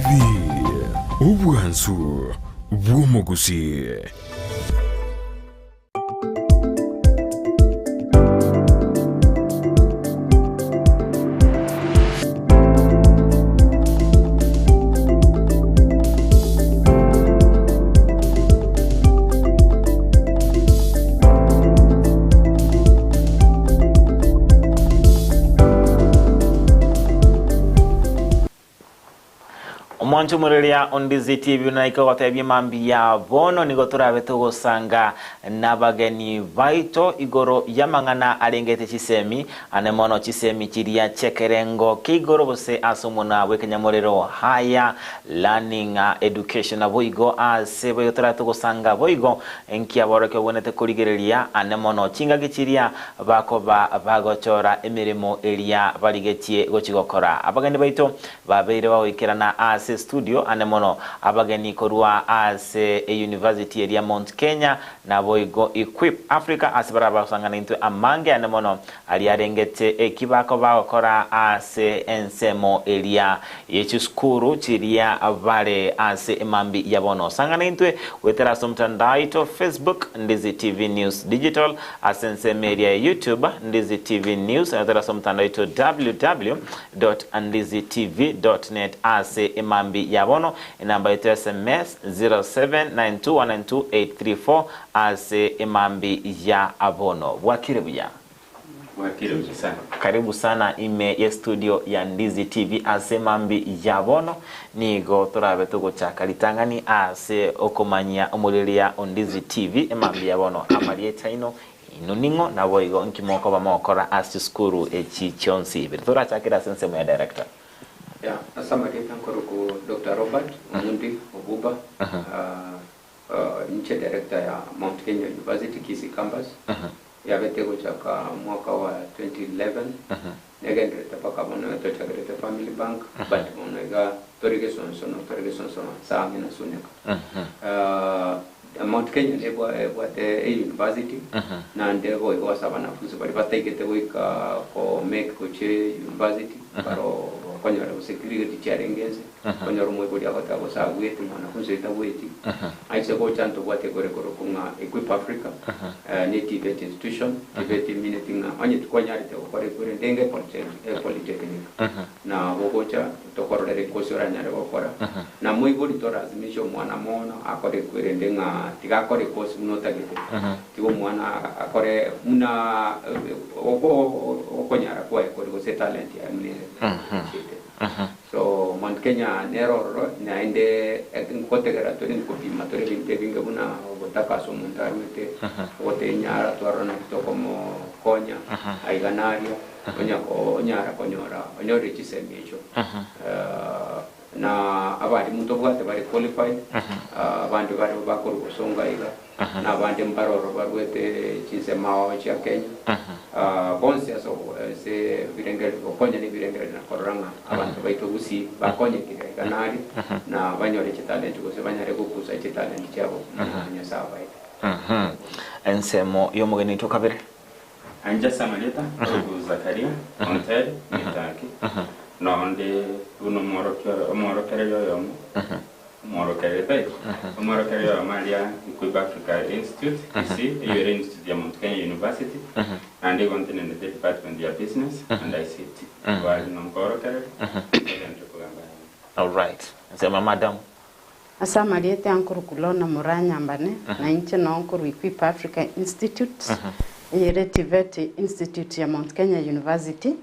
TV, obwansu bw'omogusii. Omwancho omoreria o Ndizi TV naike gotebia mambia bono nigo torabe togosanga nabageni baito igoro y'amang'ana arengete chisemi ane mono chisemi chiria chi'ekerengo kia igoro gose ase omona bw'ekenyamorero Higher Learning Education naboigo ase boigo torabe togosanga boigo Inki aborokia bagwenerete korigereria ane mono chingaki chiria bakoba bagochora emeremo eria barigetie gochia gokora? Abageni baito babeire bagoikerana ase estudio ane mono abageni korwa ase eyunivasiti eria Mount Kenya naboigo Equip Africa ase barabwo bagosang'ana intwe amange ane mono aria arengete eki bakoba bagokora ase ensemo eria ye chisukuru chiria bare ase emambi ya bono. Sang'ana intwe goetera ase omotandao oito Facebook, Ndizi TV News Digital, ase ensemo eria ya YouTube, Ndizi TV News, goetera ase omotandao oito www.ndizitv.net ase emambi ya bono. Enamba yaito ya sms 0792192834 ase emambi ya bono. Bwakire buya. Bwakire buya sana. Karibu sana ime ye studio ya Ndizi TV ase mambi ya bono nigo torabe togochaka ritang'ani ase okomanyia omoriria o Ndizi TV emambi ya bono amarieta aino inwe ning'o naboigo nki mokoba mogokora ase chisukuru echi chionsi ibere torachakere ase ensemo ya director. Yeah, ase amarieta nkorokwa Doctor Robert Omundi Obuba, Inche director ya Mount Kenya University Kisii Campus, yabete gochaka omwaka wa 2011, negenderete mpaka bono iga tochakerete Family Bank, but bono iga tore gesonsono tore gesonsono ase ang'e na Suneka. Mount Kenya nebwa ebwate e university, naende boigo ase abanafunzi baria bataigete goika ko make gochia university, baro okonyora gose grade chiarenge inse. Okonyora omoibori agoteba gose agwete mwanafunzi oyo tagweti, aise gocha ntobwate ekore korokwa ng'a Equip Africa, ne TVET institution, TVET emineti ng'a onye tikwanyarete gokora ekore ndenge polytechnic, nabo ogocha tokororera ekosi oranyare gokora. Na moibori torazimishe omwana mono akore ekwerende ng'a tiga akore ekosi buna otagete, tiga omwana akore buna okonyara kwaye kore gose etalent yaye buna ere echiete. So Mount Kenya nere ororo, naende nkotegera tore nkopima tore ebinto ebinge buna ogotaka ase omonto arwete, ogotenyara twarora naki tokomokonya aiga na aria, onya onyara konyora onyorire chisemi echio. Na abalimu ntobwate bare qualified, abande bare bakorwa Bosongo aiga. Na abande mbaroro barwete chinsemo ao chia Kenya, bonsi ase ase ebirengererio gokonya nebirengererio na korora ng'a abanto baito gusii bakonyekire aiga na aria, na banyore chitalenti gose banyare gokusa chitalenti chiabo buna Nyasae abaete. Ensemo y'omogeni oito kabere. Inche ase amarieta nkorokwa Zakaria Onteri Mitaki, nonde buna omworokereria oyomo Omworokereria taibo? Omworokereria oyomo aria Equip Africa Institute, Kisii, eyio ere institute ya Mount Kenya University, naende igo ntenenete department ya Business and ICT. Igo aria nonkorokereria, togenderere kogamba aya. Alright. Nsemo madam. Ase amarieta ankorokwa Lorna Muranyambane, na inche noo nkorwa Equip Africa Institute, eyere TVET Institute ya Mount Kenya University.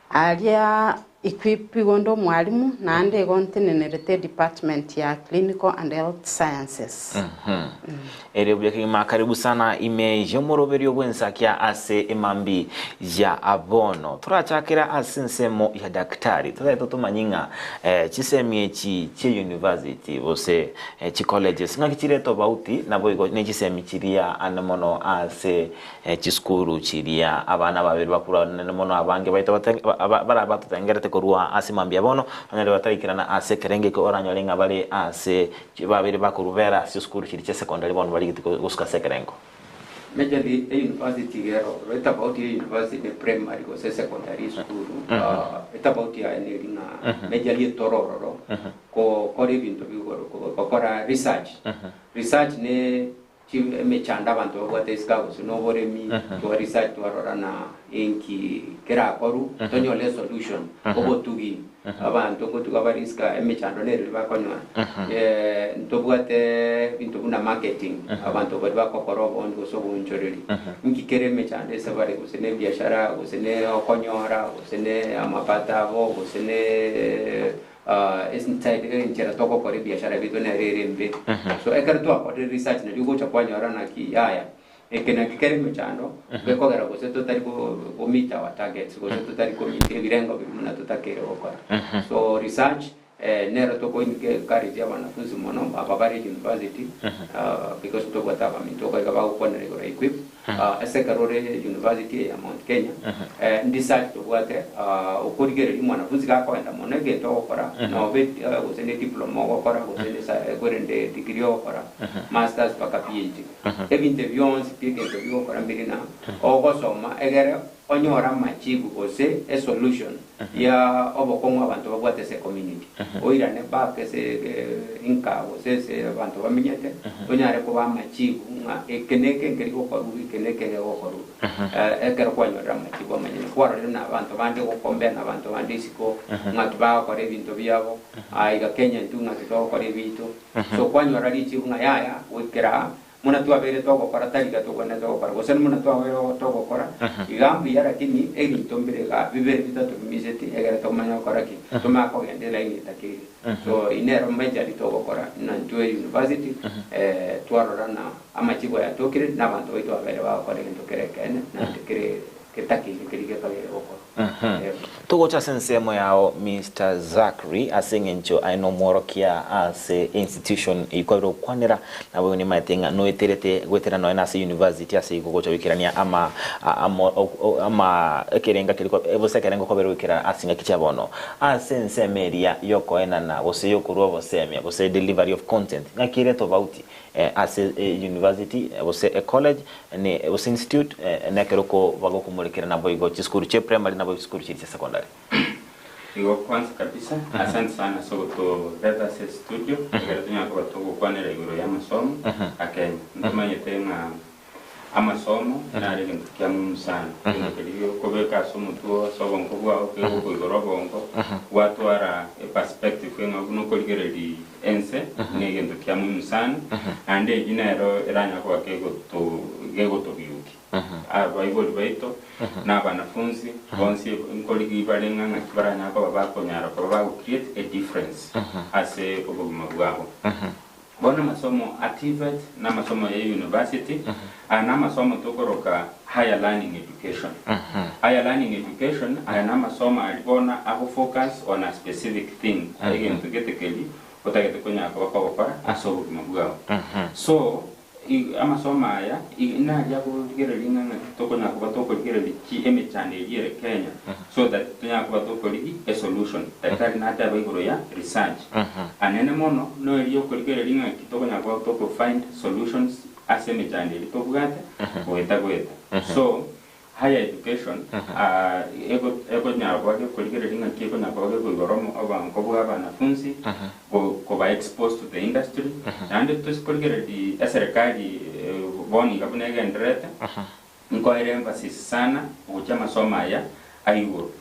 Aria Equip igo nde omwalimu naende igo ntenenerete edepartment ya Clinical and Health Sciences. Ere buya kegima karibu sana ime y'omoroberio bw'ensakia ase emambi ya bono. Torachakera ase ensemo ya daktari totagete totomanye ng'a eh, chisemi echi chie university gose eh, chicolleges ng'aki chire tobauti naboigo ne chisemi chiria ande mono ase Chisukuru chiria abana babere bakorwa nene mono abange baito baria batotengerete korwa ase mambia bono, banyare bataraikerana ase ekerengo ekio oranyore ng'a bare ase babere bakorwa bera ase chisukuru chiria chia secondary bono barigeti gosuka ase ekerengo. Majorly e university iga ero oro etafauti ya university ne primary gose secondary school etafauti yaye neri ng'a majorly etoro ororo. Gokora ebinto bigoro gokora research. Research ne chi emechando abanto babwate isiko agwo gose na oboremi, twa research twarora na inki kerakorwe tonyore esolution. Obotugi, abanto ngotuga bare isiko aa emechando nere riria bakonyora. Ntobwate ebinto buna marketing, abanto baria bagokora obooni gose oboonchoreri, inki kere emechando ase bare gose ne ebiashara gose ne okonyora gose ne amapato abo gose ne enchera togokora ebiashara biaito nere ere embe. So ekero twakorire research nario ogocha kwanyora naki yaya eke naki kere emechando gekogera gose totari go meet our targets gose totari ko meet ebirengo biria buna totakeire gokora. So research nero toko encourage abanafunzi mono aba bare university because ntobwate abaminto iga bagokwanera igoro ya equip Ase ekero ore university eye ya Mount Kenya, research tobwate okorigereria omwanafunzi gakoenda mono egento ogokora nobe gose ne diploma ogokora gose ne korende degree ogokora, masters mpaka PhD. Ebinto ebi bionsi pi egento bigokora mbiri na ogosoma egere onyore amajibu gose esolution ya obokong'u abanto babwate ase ecommunity. Oirane back ase inka gose ase abanto bamenyete, onyare kobaa amachibu ng'a eke na eke nkeri gokorwa, eke na eke gegokorwa. Ekero kwanyorire amachibu amanyene, kwarorire na abanto bande gokombea na abanto bande isiko, ng'aki bagokora ebinto biabo, aiga Kenya intwe ng'aki togokora ebinto. So kwanyora richibu ng'a yaya goikera aa, Buna twabeire togokora tari iga togwenerete gokora, gose buna twabeire togokora iga mbuya, lakini ebinto mbire iga bibere bitato bimiseti egere tomanye gokora ki? Tomanye kogenda elaini etakeire. So eyio nero majorly togokora na intwe university twarora na amachibu aya atokire na abanto baito babeire bagokora egento kere ekeene naende kere getakeire keria gekabeire gokorwa. Togocha ase ensemo yao Mister Zachary ase eng'encho aye nomworokia ase institution eyio kwabire gokwanera naboigo nimaete ng'a noeterete goetera nonya nase university ase igo gocha goikerania ama ama ekerenga keria gose ekerengo kwabere goikera ase chingaki chia bono. Ase ensemo eria yokoenana gose yokorua obosemia gose delivery of content ng'aki ere tofauti ase university gose ecollege ne gose institute nekero ko bagokomorekera naboigo chisukuru chia primary naboigo chisukuru chiria chia secondary. Igo kwanza kabisa asante sana ase ogotoreta ase estudio ekero tonyara koba togokwanera igoro y'amasomo a Kenya. Ntomanyete ng'a amasomo nare egento kia muhimu sana, egento keria gekobeka ase omotwe oo ase obongo bwao kegokoigora obongo gwatwara eperspective eng'ao buna okorigereria ense negento kia muhimu sana, naende eyio nero eranyare koba kegoto gegotobiukia abaibori baito na abanafunzi bonsi nkorigia bare ng'a ng'aki baranyare koba bakonyara koba bago create a difference ase obogima bwabo. Bono amasomo a TVET na amasomo ya university aya namasomo tokoroka higher learning education. Higher learning education aya namasomo aria bono ago focus on a specific thing, egento gete keria otagete konyara koba kogokora ase obogima bwao. So amasomo aya naria akorigereria ng'a ng'aki tokonyara koba tokorigereria chi emechando eria ere Kenya so that tonyare koba tokorigia esolution. Daktari nateba igoro ya research. Anene mono noeria okorigereria ng'aki tokonyara koba toko find solutions ase emechando eria tobwate goeta goeta. So higher education ekonyara koba gekorigereria ng'aki ekonyara koba gekoigora oboango bwa abanafunzi koba exposed to the industry naende tosi korigereria eserekari bono iga buna egendererete nkoere emphasis sana gochia amasomo aya aigoro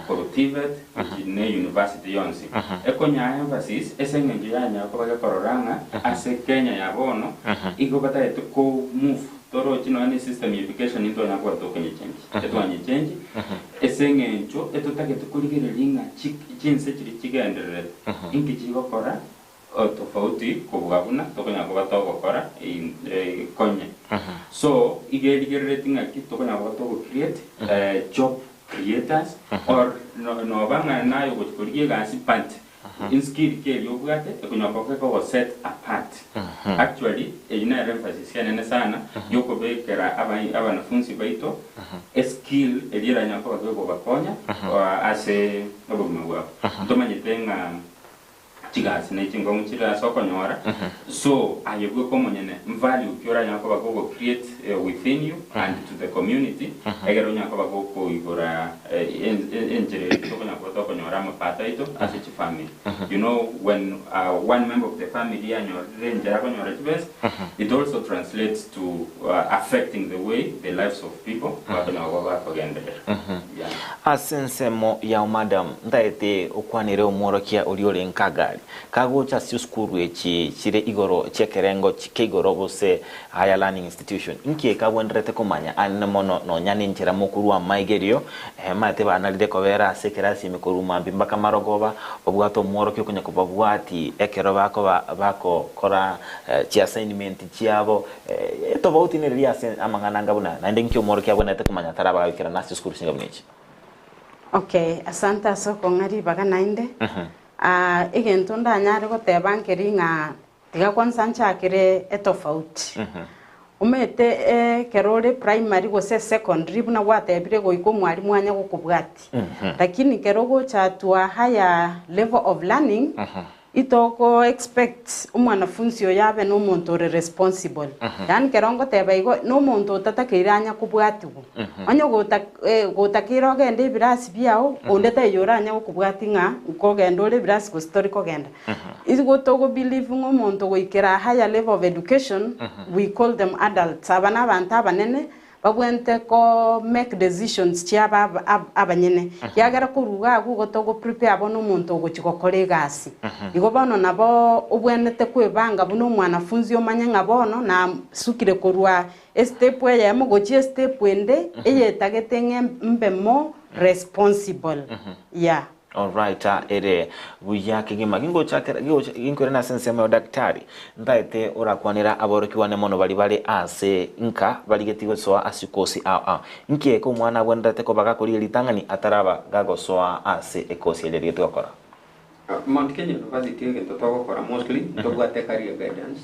korwa TVET gochia ne university yonsi ekonyaa emphasis ase eng'encho yanyara koba gekorora ng'a ase Kenya ya bono igo batagete ko move Torochi nonya ne system ya education ntwanya koba tokonyechenji. Etwanyechenji ase eng'encho etotagete korigereria ng'a chinse chiria chigendererete inki chigokora tofauti kobua buna tokonyara koba togokora konye. So iga erigerereti ng'aki tokonyara koba togo create job creators or noba ng'a naye ogochi korigia egasi but Inskill ki eria obwate ekonywa koba kekogo set apart? Actually eyio nero emphasis enene sana yokobekera abanafunsi baito eskill eria eranyare koba kegobakonya ase obogima bwabo. Ntomanyete ng'a Chigasi ne chingong'u chire ase okonyora, so aye bweka omonyene value ki oranyare koba gogo create within you and to the community egere onyare koba gokoigora enchera eye tokonyara koba tokonyora amapato aito ase chifamily. You know when one member of the family anyorire enchera akonyora chibesa, it also translates to affecting the way the lives of people bakonyara koba bakogenderera. Yeah. Ase ensemo yao madam, ntaete okwanere omworokia oria ore nkagari, kagocha ase chisukuru echi chire igoro chi'ekerengo kia igoro gose higher learning institution, inki ekagwenderete komanya anene mono nonya nenchera mokorwa amaigerio, maete banarire kobera ase ekerasi ime korwa mambia mpaka marogoba, babwate omworokia okonya kobabwati ekero bakoba bagokora chiassignment chiabo, Etobauti nereria ase amang'ana anga buna aya, naende inki omworokia abwenerete komanya ataraba gaikerana ase chisukuru chinga buna echi? Okay, asante ase okong'a ribaga naende. Ah, egento ndanyare goteba nkeri ng'a tiga kwanza nchakere etofauti. Omanyete ekero ore primary gose secondary buna gwatebire goika omwalimu anye gokobwatia. Lakini kero ogocha to a higher level of learning, Itoko expect omwanafunsi oyo abe nomonto ore responsible. Yaani kero ngoteba igo nomonto otatakeire anya kobwatigwa. Onye gota gotakeire ogende ebirasi biao, onde taiyo oranye gokobwatia ng'a nkogenda ore ebirasi gose tori kogenda. Igo togo believe ng'a omonto goikera a higher level of education, we call them adults, aba nabanto abanene Babwenerete ko make decisions chiabo abanyene, ekiagera korwa iga agwo igo togo prepare bono omonto ogochia gokora egasi. Igo bono nabo obwenerete kwebanga buna omwanafunzi omanye ng'a bono nasukire korwa estep eyemo gochia estep ende eyetagete ng'e mbe more responsible, yeah. Alright ere buya kegima. Gingochakera gigocha ginkoirana ase ensemo ya daktari, ntaete orakwanera aborokigwa bane mono baria bare ase nka barigeti gosoa ase chikosi ao ao. Nki eke omwana agwenerete koba gakorigia ritang'ani ataraba gagosoa ase ekosi eria arigete gokora? Mount Kenya University egento togokora mostly ntobwate career guidance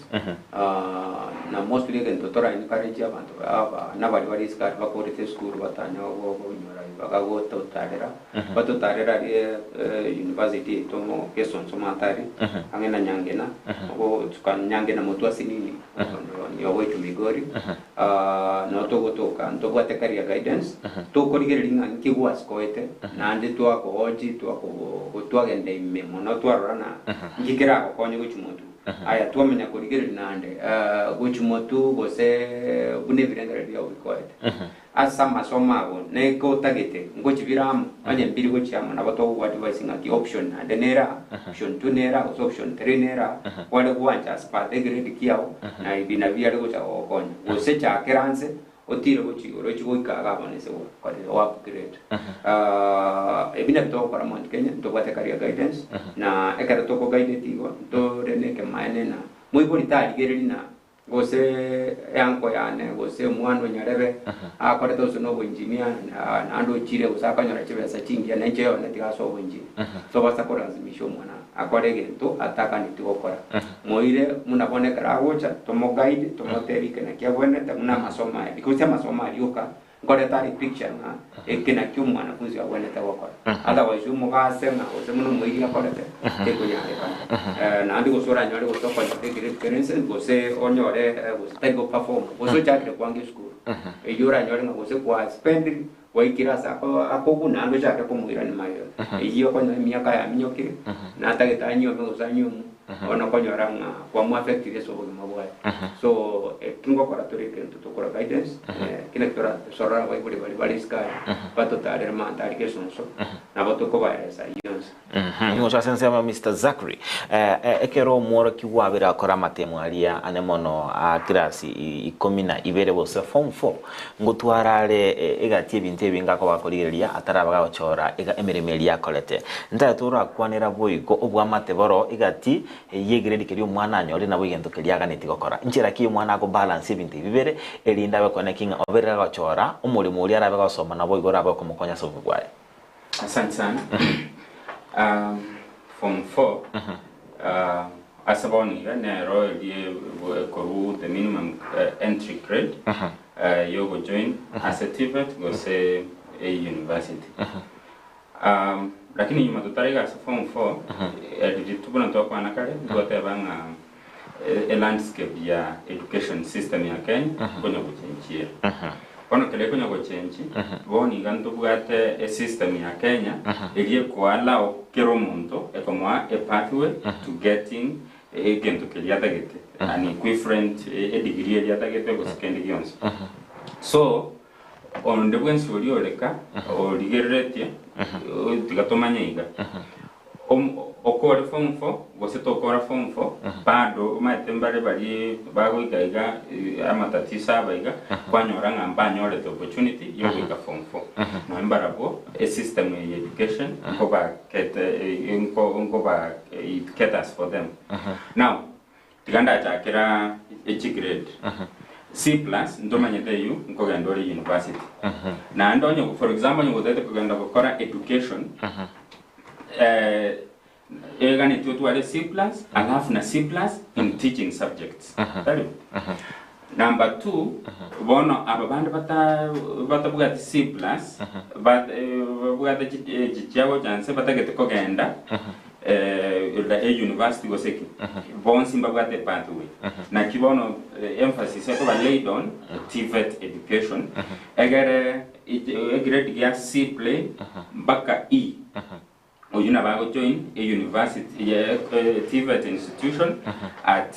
na mostly egento tora encourage abanto aba baria bare isiko aria bakorete esukuru batanya gonyora ribaga gototarera Batotarere aria university yaito Gesonso Matari ang'e na Nyangena ogotuka Nyangena motwe asinini ogoika Migori noo togotoka ntobwate career guidance tokorigereria ng'a nki gwasikoete naende twakoonchi twagenda ime mono twarora ng'a nki keragokonye gochia motwe. Aya twamanya korigereria naende gochia motwe gose buna ebirengererio biao bikoete. Ase amasomo abo neke otagete ngochibire amo, onye mbiri gochia amo nabo togokwa advice ng'aki option naende nere aa, option two nere aa, gose option three nere aa, kware gwancha as per the grade kiao na ebi nabio biare gocha gogokonya. Gose chakera nse otire gochia igoro ochie goika iga abwo nese o upgrade. Ebi nabio togokora Mount Kenya, ntobwate career guidance, na ekero toko guideti igo ntore na ekemaene na moibori tarigereri na Gose eanko yane, gose omwana o nyarebe, akorete gose noboinjinia, naende ochire gose akanyora chibesa chingiya, na inche yone tiga ase oboinjinia. Tobasa korazimisha omwana akore egento atakaneti gokora. Moire buna bono ekero agocha, tomoguide, tomotebie eke naki abwenerete buna amasomo aya, because amasomo aria oka, Nkoreta are picture ng'a eke nakio omwanafunzi agwenerete gokora. Otherwise omogase ng'a gose buna omoiri akorete, tekonyarekana. Naende gose oranyore gose okonyora egrade kerense, gose onyore gose tari go perform, gose ochakire kwanga esukuru. Eyio oranyore ng'a gose kwa spend gwaikire ase ako akogu naende ochake komoirania magega. Eyio okonyora emiaka yaminyokire, natagete anyuome gose anyuomwe. Bono okonyora ng'a kwamoaffectire ase obogima bwaye. So eki ngokora tore egento tokora guidance, eki nakio torasorore abaibori baria bare isiko aria, batotarere mandhari gesonso, nabo tokobaeresa ayio yonsi. Nigo ase ensemo ya Mister Zachary, ekero omworokigwa abeire akora amatemo aria ane mono a kirasi ikomi na ibere gose form four, Ngotwara are egati y'ebinto ebinge akoba akorigereria ataraba gagochora emeremo eria akorete. Ntaete orakwanera boigo obwamate boro egati y'egrade keria omwana anyorire nabo egento keria aganetie gokora. Nchera ki omwana ako balance ebinto ebi bibere erinde abe koeneki ng'a oberire agochora omoremo oria arabe gosoma naboigo orabe okomokonya ase obogima bwaye. Asante sana. Form 4 ase bono iga nero erie ekorwa the minimum entry grade yogo join ase TVET gose a university. Lakini nyuma totaraiga ase form 4, riria buna twakwana kare, twateba ng'a e landscape ya education system ya Kenya nkonya gochenchia ere. Bono kere ekonya gochenchi, bono iga ntobwate e system ya Kenya eria ekoallow kera omonto, ekomoa a pathway to getting egento keria atagete, an equivalent e degree eria atagete gose kende gionsi. So, onde bwensi oria oreka origereretie, tiga tomanye iga, okore form four gose tokora form four, bado omanyete mbare baria bagoika iga amatatizo aba iga, kwanyora ng'a mbanyorete opportunity ya ogoika form four. Nonya mbarabwo esystem eye ya education nkobakete nko nkoba it caters for them. Now, tiga ndachakera echigrade. C plus ntomanyete eywo nkogenda ore university. Naende onye for example onye gotagete kogenda gokora education, eganetie otware C plus alafu na C plus in teaching subjects. Tari bo? Number two, bono aba bande bata batabwati C plus, ba babwate chi chi chiagocha nse batagete kogenda e university gose ki, bonsi mbabwate epathway. Naki bono emphasis ekoba laid on TVET education, egere egrade gia C plain mpaka E. Oyio nabo agojoin e university ye TVET institution at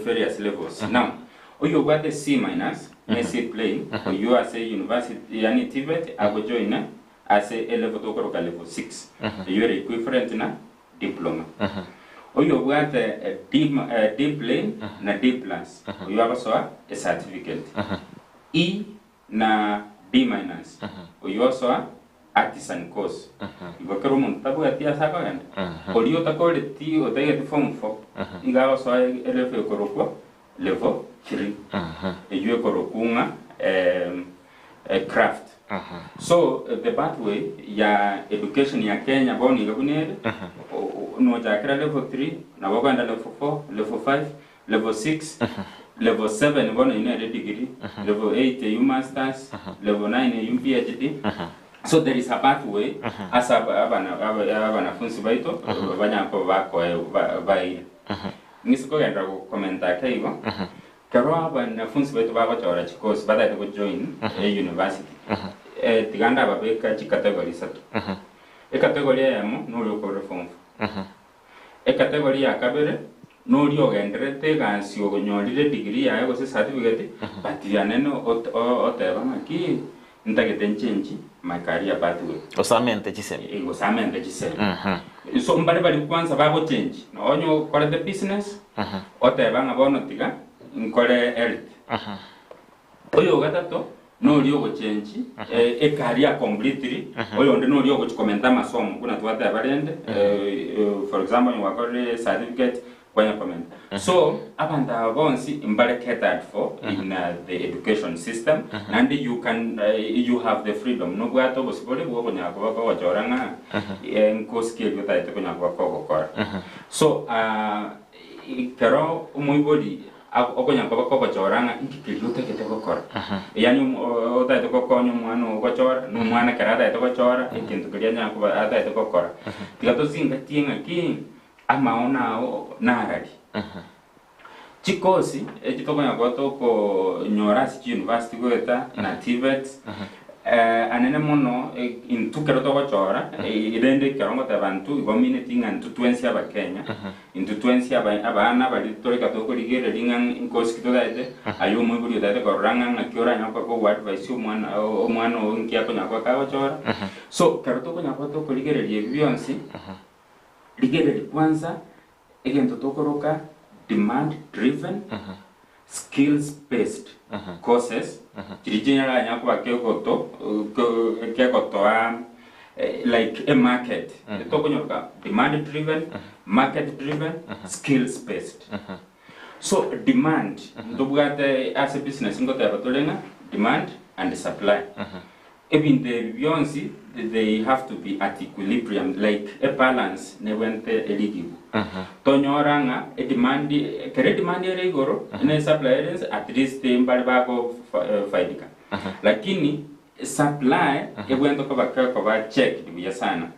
various levels. Now, oyio obwate C minus ne C plain, oyio ase university yaani TVET agojoina ase elevel tokoroka level 6, eyio ere equivalent na diploma. Oyio obwate D, D plain na D plus, oyio agosoa e certificate. E na D minus, oyio osoa artisan course. Igo kera omonto tabwati ase akogenda, oria otakoreti otaigeti form 4 iga agosoa elevel ekorokwa level 3 eyio ekorokwa ng'a craft. So the pathway ya education ya Kenya bono iga buna ere, nochakera level 3 nabo okogenda level 4, level 5, Level 6, level 7 bono eyio nere degree, level 8 eyio masters, level 9 eyio PhD. So there is a pathway ase abana abanafunsi baito banyare koba bakoe baire. Ng'ise kogenderera gokomenta ake igo, kero abanafunsi baito bagochora chikosi batagete gojoin e university, tiga ndababeka chicategory isato. Ecategory eyemo noria okorire form 4. Ecategory ya kabere, noria ogendererete egasi onyorire edegree yaye gose ecertificate, but anene oteba ng'aki ntagete nchenchi my career pathway. Gose amente chisemi. Eh, gose amente chisemi. So mbare baria kwanza bagochenchi, onye okorete business, oteba ng'a bono tiga nkore health. Oyogatato noria ogochenchi ecareer completely, oyonde noria ogochi komenta amasomo buna twateba rende, for example onye gwakorire certificate kwanya komenta. So abanto aba bonsi mbare catered for in the education system, naende you can you have the freedom, nobwate obosibore bwa okonyara koba kogochora ng'a nkosi ki eria otagete konya koba kogokora. So ekero omoibori Okonya koba kogochora ng'a inki keria otagete gokora. Yaani otagete gokonya omwana oo gochora, na omwana ekero atagete gochora, egento keria anyare koba atagete gokora. Tiga tozingatie ng'aki amaono ao narari. Chikosi echi tokonya koba tokonyora ase chiuniversity goeta na TVET, anene mono intwe ekero togochora, rende ekero ngoteba intwe igo omineti ng'a intwe twensi abakenya, Intwe twensi abana baria toreka tokorigereria ng'a nkosi ki totaete, aye omoibori otaete korora ng'a ng'aki oranyare koba kogoadvise omwana omwana oo nki akonyara koba kagochora. So, ekero tokonyara koba tokorigereria ebi bionsi, rigereria kwanza egento tokoroka demand driven, skills based courses, chiria chinyaranyare koba kegoto kegotoa like a market, tokonyoruka demand driven, market driven, skills based. So demand, ntobwate ase business ngoteba tore ng'a demand and supply. Ebinto ebi bionsi they have to be at equilibrium like a balance nebwente erigigwe. Tonyora ng'a edemand ekero edemand ere igoro na esupply ere inse at least mbare bako faidika. Lakini supply ebwente koba kekoba checked buya sana.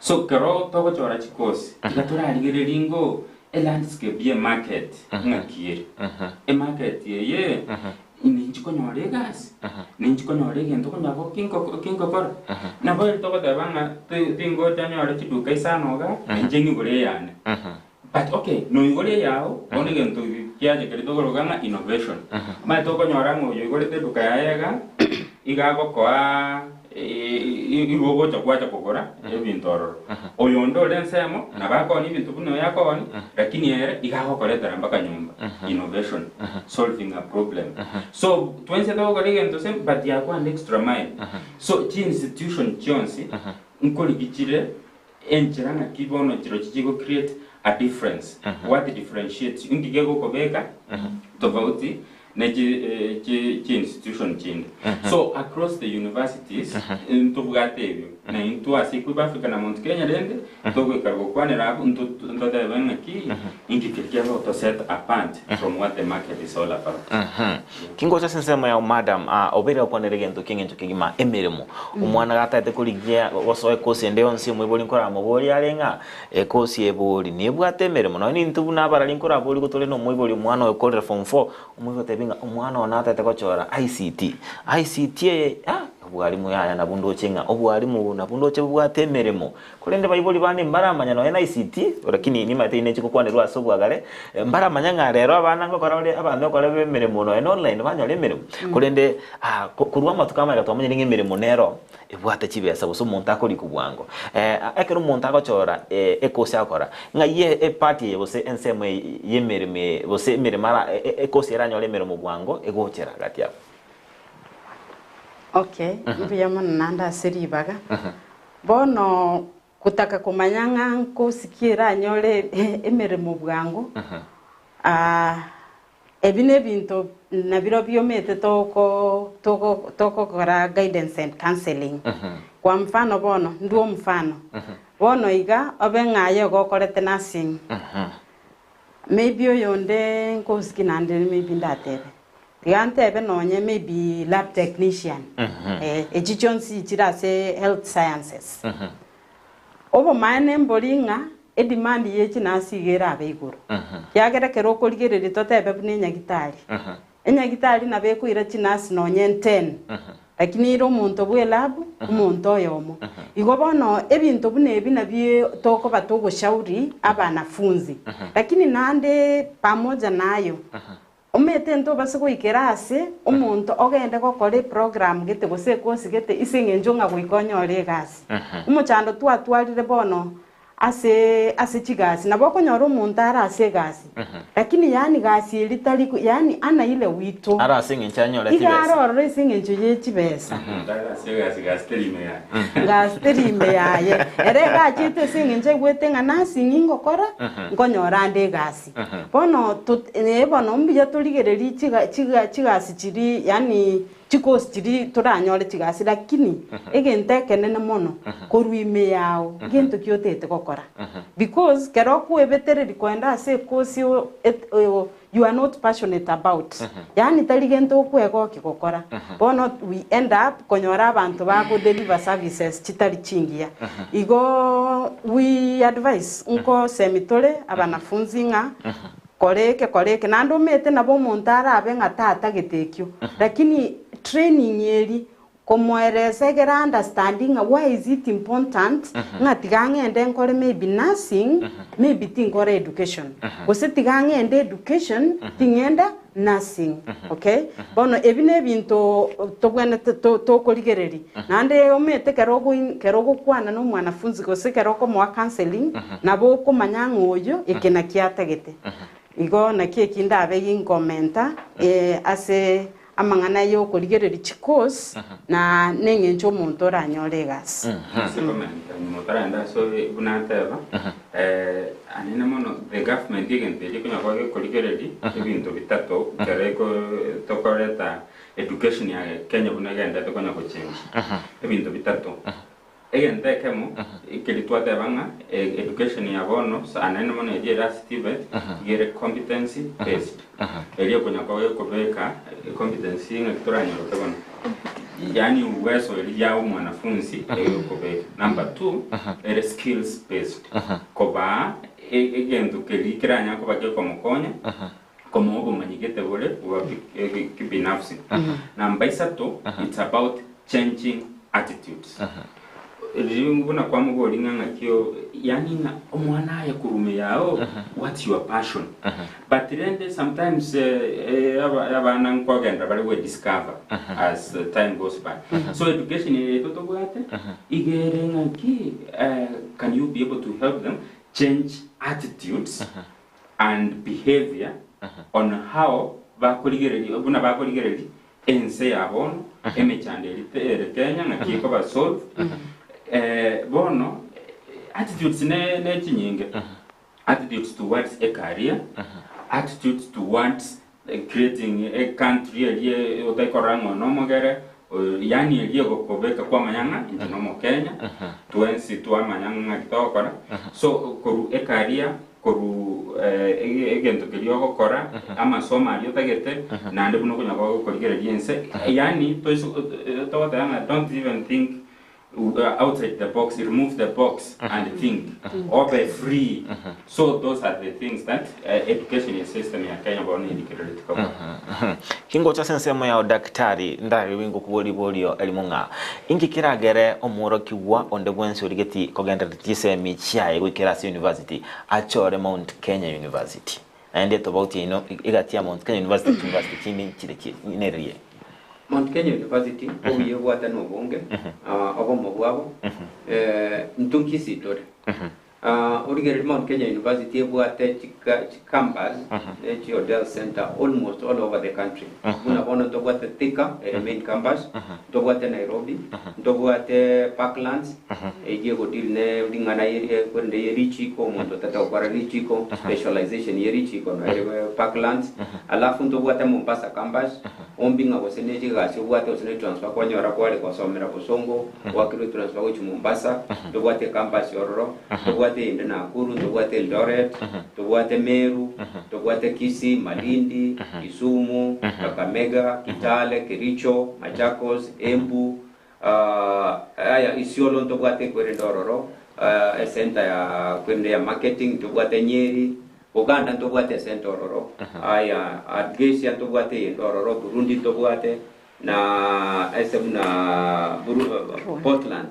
So kero togochora chikosi, tiga torarigererie ngo elandscape ye market ng'aki ere. Emarket eye ninchi konyora egasi, ninchi konyora egento konya gingokora. Nabo ere togoteba ng'a tingocha nyore chiduka isano igaa, ninche ng'igore eyane. But okay, noigore eyao, bono egento kiacha keria tokoroka ng'a innovation. Omanyete okonyora ng'a oyo oigorete eduka yaye iga, iga agokoa igo ogocha gwacha kogora ebinto ororo. Oyo onde ore ensemo, nabo akoonia ebinto buna oyo akoonia, lakini ere iga agokoretera mpaka nyomba. Innovation, solving a problem. So, twensi togokora egento same, but yakwanda extra mile. So, chi institution chionsi, nkorigia chire Enchera naki bono chirochio chigo create a difference, what differentiates you, inki gegokobeka tofauti ne chi chi chi institution chinde. So across the universities ntobwate ebio, na intwe ase Equipe Africa na Mount Kenya rende togoikara gokwanera abwo nto ntotebe ng'aki inki keria kiagoto set apart from what the market is all about. Kingocha ase ensemo yao madam, ah, obeire gokwanera egento ki'engencho kegima, emeremo. Omwana gatagete korigia gosoa ekosi ende yonsi, omoibori nkoramoborie are ng'a ekosi ebori nebwate emeremo. Nonya nintwe buna abarari nkoraborie tore na omoibori omwana oyo okorire form four, omoibori otebie ng'a omwana one natagete gochora ICT. ICT eye ah, obwarimu yaya nabwo ndoche ng'a obwarimu nabwo ndoche bobwate emeremo. Korende baibori bande mbaramanya nonya na ICT, lakini nimanyete inee chigokwanerwa ase obwagare, mbaramanya ng'a rero abana ngokora bare abanto ngokora bare emeremo nonya na online banyore emeremo. Korende korwa amatuko amaya twamanyire ng'a emeremo nero ebwate chibesa gose omonto akorikwa bwango. Ekero omonto agochora ekosi agokora, ng'ai epart eye gose ensemo eye y'emeremo eye gose emeremo ara ekosi eranyore emeremo bwango egochera gati abwo? Okay, mbuya mono naende ase ribaga. Bono gotaka komanya ng'a nkosikia eranyore emeremo bwango, ebi nebinto nabirobio omanyete toko toko tokokora guidance and counselling. Kwa mfano bono, ndue omfano, bono iga obe ng'a aye igo okorete nursing, maybe oyonde nkosikia naende maybe ndatebe. Tiga ntebe nonye maybe lab technician eh, echi chionsi chire ase health sciences. Obomaene mbori ng'a edemand ye chinurse iga erabe igoro. Kiagera ekero okorigereria totebe buna enyagitari. Enyagitari nabo ekoira chinurse nonye ten, lakini ere omonto bwe elab, omonto oyomo. Igo bono ebinto buna ebi nabio tokoba togoshauri abanafunzi. Lakini naende pamoja na ayo, Omanyete ntobase goikera aase omonto ogende gokora eprogram gete gose ekosi gete ase eng'encho ng'a goika onyore egasi. Omochando twatwarire bono ase ase chigasi, nabo okonyora omonto are ase egasi, lakini yaani gasi eria tari yaani ana ile wito. Are ase eng'encho anyore Iga chibesa. are ororo ase eng'encho ye chibesa. Tari ase egasi, gasi teri ime yaye. Gasi teri ime yaye. Ere iga achete ase eng'encho aigwete ng'a nursing ngokora, nkonyora ande egasi. Bono to ee bono mbuya torigererie chiga chiga chigasi chiria yaani chikosi chiria toranyore chigasi lakini egento ekenene mono korwa ime yao ngento ki otagete gokora because kero okoebetereria kogenda ase ekosi o et o you are not passionate about yaani tari gento okwegokia gokora bono we end up konyora abanto bago deliver services chitari chingiya. Igo we advise nkosemi tore abanafunzi ng'a kora eke kora eke naende omanyete nabo omonto arabe ng'a tatagete ekio lakini training eria komoeresa egere a understand ng'a why is it important ng'a tiga ng'ende nkore maybe nursing maybe tinkora education gose tiga ng'ende education ting'enda nursing okay bono ebi na ebinto tobwenerete to tokorigereria naende omanyete ekero ogo ekero ogokwana na omwanafunzi gose ekero okomoa counselling nabo okomanya ng'a oyo eke naki atagete. Igo naki eki ndabe ginkomenta ase amang'ana ya okorigereria chicourse na neng'encho omonto oranyore egasi. Ase komenta nyuma otaragenda ase obe buna ateba, anene mono the government egento eria ekonya koba gekorigereria ebinto bitato ekero eko tokoreta education ya Kenya buna egenderete konya gochengi, ebinto bitato. Egento ekemo keria twateba ng'a education ya bono anene mono eria ere ase TVET iga ere competency based, eria ekonya koba gekobeka competency ng'aki toranyeroke bono. Yani uwezo eri ya omwanafunzi egokobeka. Number two, ere skills based. Kobaa egento keria keranyare koba gekomokonya, komoa obomanyi gete bore bwa kibinafsi. Number isato, it's about changing attitudes. Riria buna kwamoboria ng'a ng'aki o yaani ng'a omwana aye korwa ime yao, what's your passion? But rende sometimes abana nkogenda bare gwediscover as time goes by. So education eye yaito tobwate, iga ere ng'aki can you be able to help them change attitudes and behavior on how bakorigereria buna bakorigereria ense ya bono, emechando eria ere Kenya ng'aki ekoba solved. Bono attitudes ne ne chinyinge, attitudes towards a career, attitudes towards creating a country eria otakorora ng'a oyo nomogere, oyo yaani eria egokobeka kwamanya ng'a inche nomokenya, twensi twamanya ng'aki togokora. So korwa ecareer Korwa egento keria ogokora, amasomo aria otagete, naende buna okonya gokorigereria ense, yaani toise togoteba ng'a don't even think outside the box, remove the box and think, obe free. So those are the things that education system ya Kenya bono erikerereti gokora. Kingocha ase ensemo yao daktari, ndariwe ngokuboria riborio erimo ng'a inki keragere omworokigwa onde bwensi origeti kogenderera chisemi chiaye goikera ase university achore Mount Kenya University? Naende etobauti yaino egati ya Mount Kenya University na chiuniversity chinde nchire ki nerie? Mount Kenya University obuya ebwate nobonge, obomo bwabo, intwe Kisii tore. Origererie Mount Kenya University ebwate chicampus ne chiodel centre almost all over the country. Buna bono ntobwate Thika ere main campus, ntobwate Nairobi, ntobwate Parklands eyio egodeal ne ring'ana korende ye richiko omonto otagete gokora richiko specialization ye richiko no ere Parklands. Alafu ntobwate Mombasa campus Ombi ng'a gose ne chigasi obwate gose ne transfer kwanyora kware gosomera bosongo, gwakirwe transfer gochia Mombasa, ntobwate ecampus ororo, ntobwate eyende Nakuru, ntobwate Eldoret, ntobwate Meru, ntobwate Kisii, Malindi, Kisumu, Kakamega, Kitale, Kericho, Machakos, Embu, aya Isiolo ntobwate ekwerende ororo, ecenter ya kwerende ya marketing, ntobwate Nyeri, Uganda ntobwate esente ororo, aya Asia ntobwate eyende ororo, Burundi ntobwate, na ase buna Portland.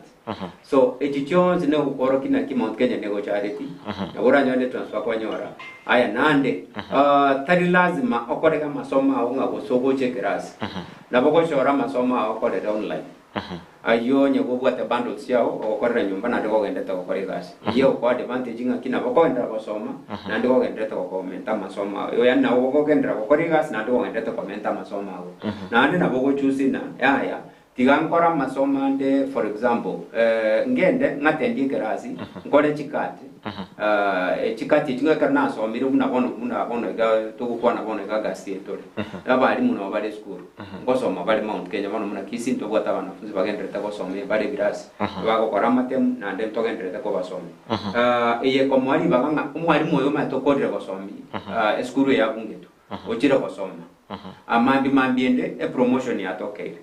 So echi chionsi nogokworokia naki Mount Kenya negochareti, nabo oranyore ne transfer kwanyora. Aya naende, tari lazima okorege amasomo ao ng'a gose ogoche ekerasi, nabo ogochora amasomo ao okorere online. Ayio onye gobwate bundles chiao ogokorera nyomba naende gogenderete gokora egasi. Eyio egokoa advantage ng'aki nabo okogenderera gosoma naende gogendererete gokomenta amasomo ao. Yaani nabo okogenderera gokora egasi naende gogendererete komenta amasomo ago. Naende nabo ogochoose ng'a yaya tiga nkore amasomo ande for example ngende ng'atendie ekerasi nkore chikati chikati echio ekero nasomire buna bono buna bono iga togokwana bono iga August eye tore abalimu nabo bare esukuru. Ngosoma bare Mount Kenya bono buna Kisii ntobwate abanafunzi bagendererete gosoma bare ebirasi bagokora amatemu naende ntogendererete kobasomia. Eye ekomoa ribaga ng'a omwalimu oyo omanyete okorire gosomia esukuru eye abungetwe ochire gosoma mambia mambia ende epromotion yatokeire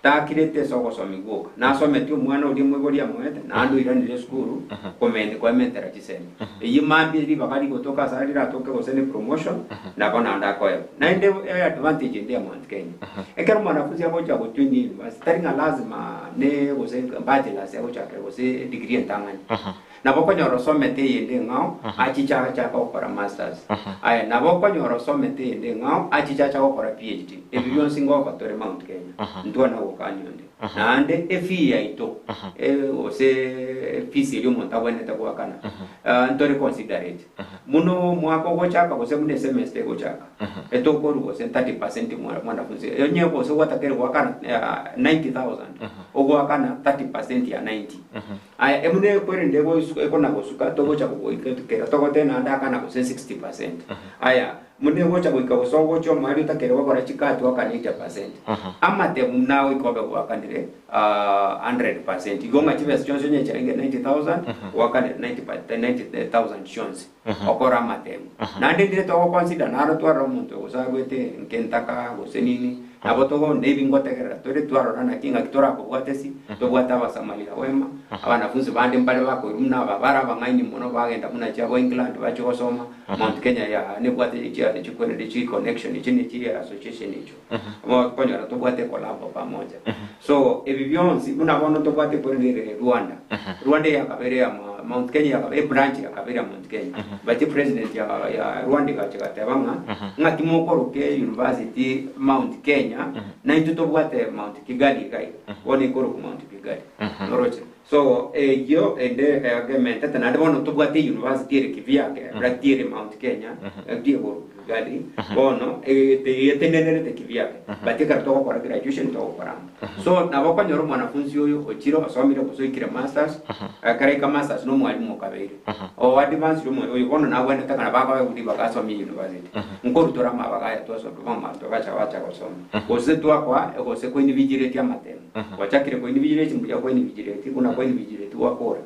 takirete ase ogosomia gwoka nasometie omwana oria omoibori amoete naende oiranire esukuru komenta koementera chisemi. Eyio mambia ribaga rigotoka ase riratoke gose ne promotion Nabo naende akoegwa. Naende eadvantage ende ya Mount Kenya, ekero omwanafunzi agocha gojoin university, tari ng'a lazima ne gose bachelors agochakera gose edegree entang'ani. Nabo okonyora osomete eyende eng'ao, achiche agachaka gokora masters. Aya, nabo okonyora osomete eyende eng'ao, achiche acha gokora PhD. Ebi bionsi ngoba tore Mount Kenya, ntwana gokania onde. Naende efee yaito, gose efees eria omonto agwenerete goakana, ntore considerate. Buna omwaka ogochaka gose buna esemester egochaka, etokorwa gose 30% mwanafunzi onye gose gwatakire goakana 90,000 ogoakana 30% ya 90. Aya buna ekwerende ekona gosuka togocha kera togoteba naende akana gose 60%. Aya buna egocha goika gose ogocha omoerio otakere gokora chikati oakane 80%. Amatemu nagoika obe gwakanire 100%. Igo ng'a chibesa chionsi onye chiarenge 90,000, goakanire 90,000 chionsi, okore amatemo. Naende ndire togoconsider naro twarora omonto gose arwete nke ntaka gose nini, Nabo togo nebi ngotegerera tore twarora naki ng'aki torakobwate ase, tobwate abasamaria wema, abanafunzi bande mbare bakoirwa buna aba bare abang'aini mono bagenda buna chiabo England bachia gosoma, Mount Kenya ya nebwate chia chikwenere chi connection echi ne chi association echo. Bo okonyora tobwate ecollabo pamoja. So ebi bionsi buna bono tobwate ekwenere ere Rwanda. Rwanda eyakabere ya ma Mount Kenya eyakabere ebranch yakabere ya Mount Kenya. But epresident ya ya Rwanda egacha egateba ng'a ng'aki mokoroka university Mount Kenya naintwe tobwate Mount Kigali iga iga. Bono ekorokwa Mount Kigali. Noroche? So eyio ende egementete naende bono tobwate university ere kivyake lakini ere Mount Kenya lakini ekorokwa Kigali bono etenenerete kivyake but ekero togokora graduation togokora amo. So nabo okonyora omwanafunzi oyo ochire osomire gose oikire masters, ekero aika masters na omwalimu okabeire o advanced omo oyo bono nagwenerete ng'a nabo akoegwa ribaga asomie university. Nkorutora amabaga aya twasoma amato bacha bacha gosoma gose twakoa gose koinvigilatia amatemo. Gwachakire koinvigilatia mbuya koinvigilatia buna koinvigilatia gwakora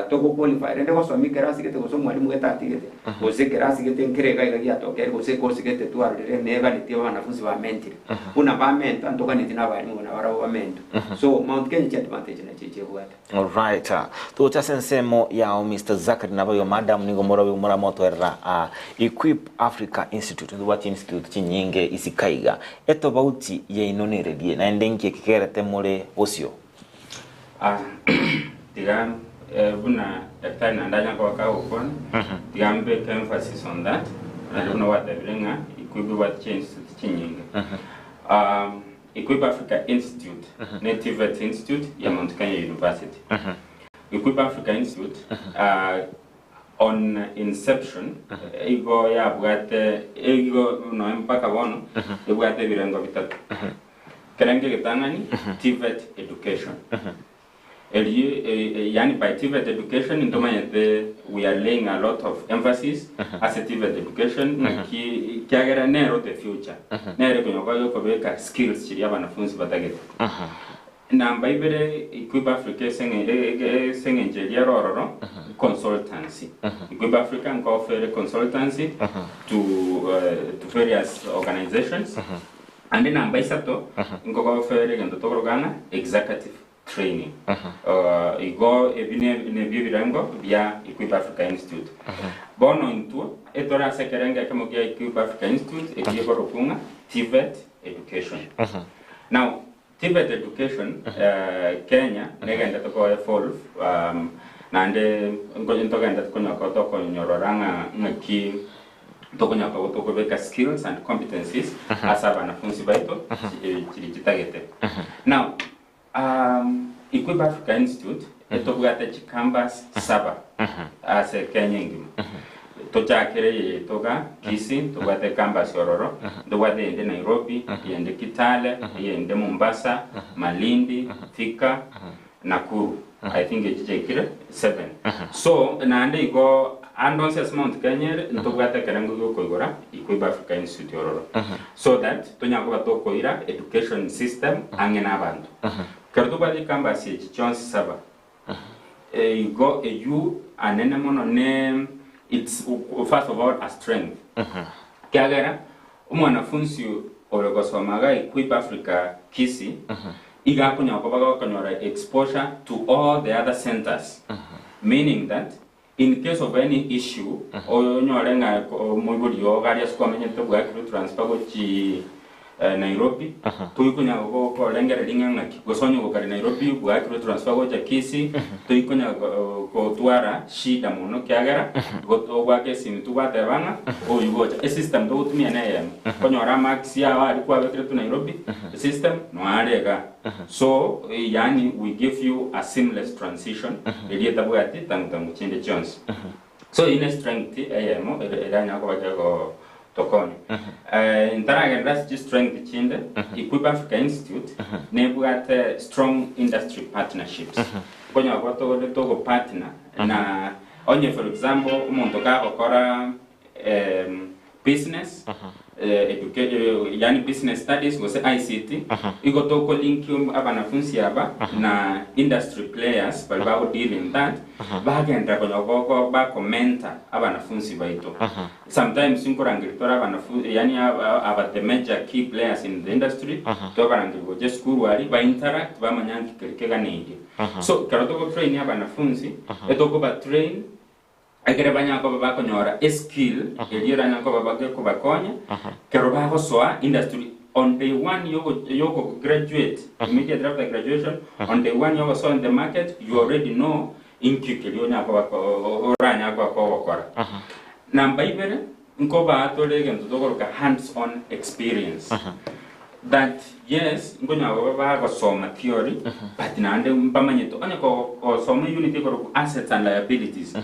togo qualify rende gosomia ekerasi gete gose omwalimu gete atigete gose ekerasi gete nkere iga iga giatokire gose ekosi gete twarorire neganetie abanafunzi bamentire buna bamenta ntoganetie na abalimu buna barabwo bamentwe. So Mount Kenya chiadvantage nachio chiebwate. Alright. Togocha ase ensemo yao Mister Zachary naboigo madam nigo morobe moramotwerera aa Equip Africa Institute ntobwate institute chinyinge isiko iga etobauti yaino nererie naende nki ekegerete more bosio? Ah, tiga eh, buna daktari naende anya koba kagokwana, tiga mbeke emphasis on that, naende buna gwatebire ng'a Equip ebwate chi institute chinyinge. Um, Equip Africa Institute ne TVET Institute ya Mount Kenya University. Equip Africa Institute on inception igo yabwate igo noe mpaka bono ebwate ebirengo bitato. Ekerengo egetang'ani TVET education. Erio yaani by TVET education ntomanyete we are laying a lot of emphasis ase TVET education ng'aki kiagera nero the future nere ekonyoka gekobeka skills chiria abanafunzi batagete. Namba ibere Equip Africa ase ase eng'encho eria ere ororo consultancy. Equip Africa nko offer ere consultancy to to various organizations. Ande namba isato nkogo offer ere egento tokoroka ng'a executive training. Igo ebi nebio ebirengo bia Equip Africa Institute. Bono intwe etore ase ekerengo ekemo gia Equip Africa Institute eki gekorokwa ng'a TVET education. Now TVET education Kenya negendete ko evolve naende ntogendete konyoka tokonyorora ng'a ng'aki tokonyoka tokobeka skills and competencies ase abanafunzi baito chiri chitagete. Now Equip Africa Institute etobwate chicampus saba ase Kenya engima. Tochakere eye yaito iga Kisii, ntobwate ecampus ororo, ntobwate eyende Nairobi, eyende Kitale, eyende Mombasa, Malindi, Thika, Nakuru. I think echi chiaikire seven. So naende igo ande onsi ase Mount Kenya ere ntobwate ekerengo giokoigora Equip Africa Institute ororo. So that tonyare koba tokoira education system ang'e na abanto. Ekero tobwate chicampus echi chionsi saba, igo eywo anene mono ne it's first of all a strength. Ekiagera omwanafunsi ore gosoma iga Equip Africa Kisii, iga akonyara koba gakonyora exposure to all the other centers, meaning that in case of any issue, onyore ng'a omoibori oo iga aria ase kwamenyete bwakirwe transfer gochii Nairobi, toikonyara korengereria ng'a ng'aki, gose onye gokare Nairobi bwakirwe transfer gocha Kisii, toikonyara gotwara shida mono ekiagera ogwaka esimi tu gwateba ng'a oywo gocha. Esystem togotumia neyemo, okonyora amarks yao aria kwabekeretwe Nairobi, esystem noare igaa. So yaani we give you a seamless transition eria etabwati tangu tangu chinde chionsi. So eyio ne strength eyemo eranyare koba kegotokonya. Ntaragenderera ase chistrength chinde, Equip Africa Institute nebwate strong industry partnerships. Okonyora koba tore togopartner na onye for example omonto kagokora. Business, yaani business studies gose ICT, igo toko link abanafunsi aba na industry players baria bago deal in that, bagenderera konya gogo bako mentor abanafunsi baito. Sometimes nkorangeria tore abanafu yaani aba the major key players in the industry, twabarangeria gocha esukuru aria, ba interact bamanya nki keria keganeirie. So ekero togo train abanafunsi, etokoba train Ekero banyare koba bakonyora eskill eria eranyare koba bagekobakonya kero bagosoa industry on day one yogo yogo graduate immediately after graduation on day one yogosoa in the market you already know inki keria onyare koba ko oranyare koba kogokora. Namba ibere nkobaa tore egento tokoroka hands on experience that yes nkonyara koba bagosoma theory but naende mbamanyete onye kogosoma eunit ekorokwa assets and liabilities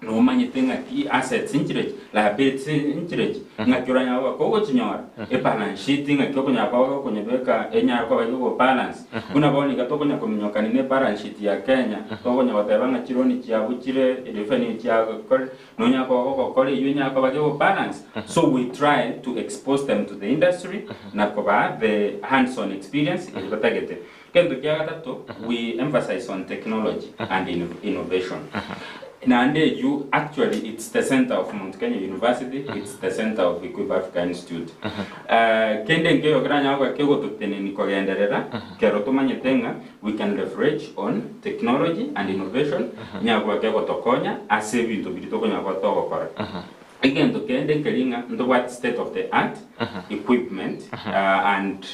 nomanyete ng'aki assets nchirechi liabilities nchirechi ng'aki oranyare koba kogochinyora ebalance sheet ng'aki okonyara koba gokonyebeka enyare koba egobalance buna bono iga tokonya kominyokani na ebalance sheet ya Kenya tokonya goteba ng'a chironi chiabo chire revenue chiakore Nonya gokora eyio enyare koba gego balance so we try to expose them to the industry na kobaa the hands on experience eria batagete. Egento kia gatato we emphasize on technology and innovation. Naende eyio actually it's the center of Mount Kenya University, it's the center of Equip Africa Institute. Kende nkeiyo keranyare koba kegototeneni kogenderera kero tomanyete ng'a We can leverage on technology and innovation enyare koba kegotokonya ase ebinto biria tokonyara koba togokora. Egento kende nkeri ng'a ntobwate state of the art equipment and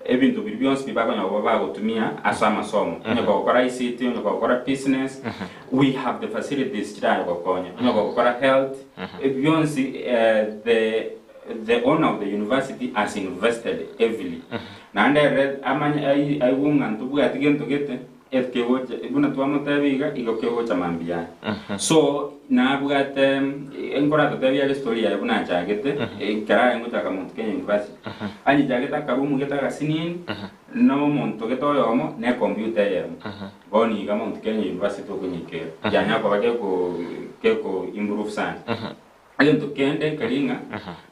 ebinto biria bionsi bi bakonyara koba bagotumia ase amasomo. Onye kogokora ICT, onye kogokora business, we have the facilities chirare gokonya. Onye kogokora health, bionsi the The owner of the university has invested heavily. Naende ere amanye ai- aigwe ng'a ntobwati gento gete ekegocha buna twamotebia iga igo kegocha mambia aye. So nabwate nkoratotebie are story yaye buna achagete ekero arenge gochaka Mount Kenya University. Anyechagete akaroom gete agasinini na omonto gete oyomo na ecomputer eyemo. Bono iga Mount Kenya University okonyeikera yanya koba geko geko improve sana. Egento kende nkeri ng'a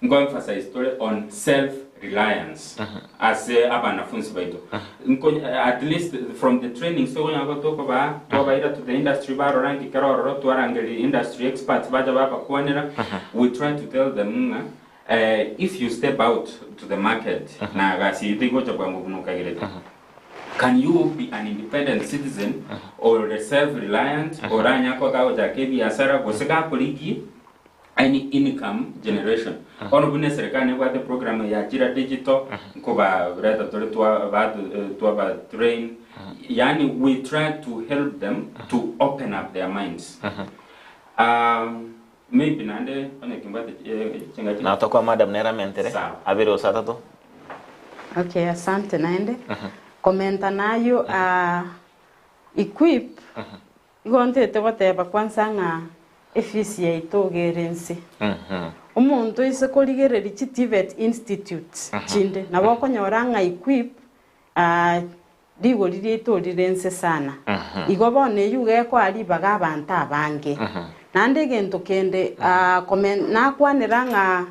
nko emphasize tore on self reliance ase abanafunsi baito. Nko at least from the trainings tokonyara koba tokobaa, twabaira to the industry barora nki kere ororo, twarangeria industry experts bacha babakwanera, we try to tell them ng'a if you step out to the market na gasi eyio tegocha bwango buna okagerete. Can you be an independent citizen or self reliant oranyare koba kagochaka ebiasara gose gakorigie any income generation. Bono buna eserekari nebwate program ya Ajira Digital nkobareta tore twaba train yaani we try to help them to open up their minds. Maybe naende onye kimbwate chingaki. Na tokoa madam nere amentere Sawa. abere gose atato. Okay, asante naende. Komenta nayio ah, equip, igo ntete goteba kwanza ng'a efees yaito iga ere inse. Omonto oise korigereria chi TVET institutes chinde, nabo okonyora ng'a equip ah, Rigori riaito rire inse sana. Igo bono eyio iga ekoa ribaga abanto abange. Naende egento kende, nakwanera ng'a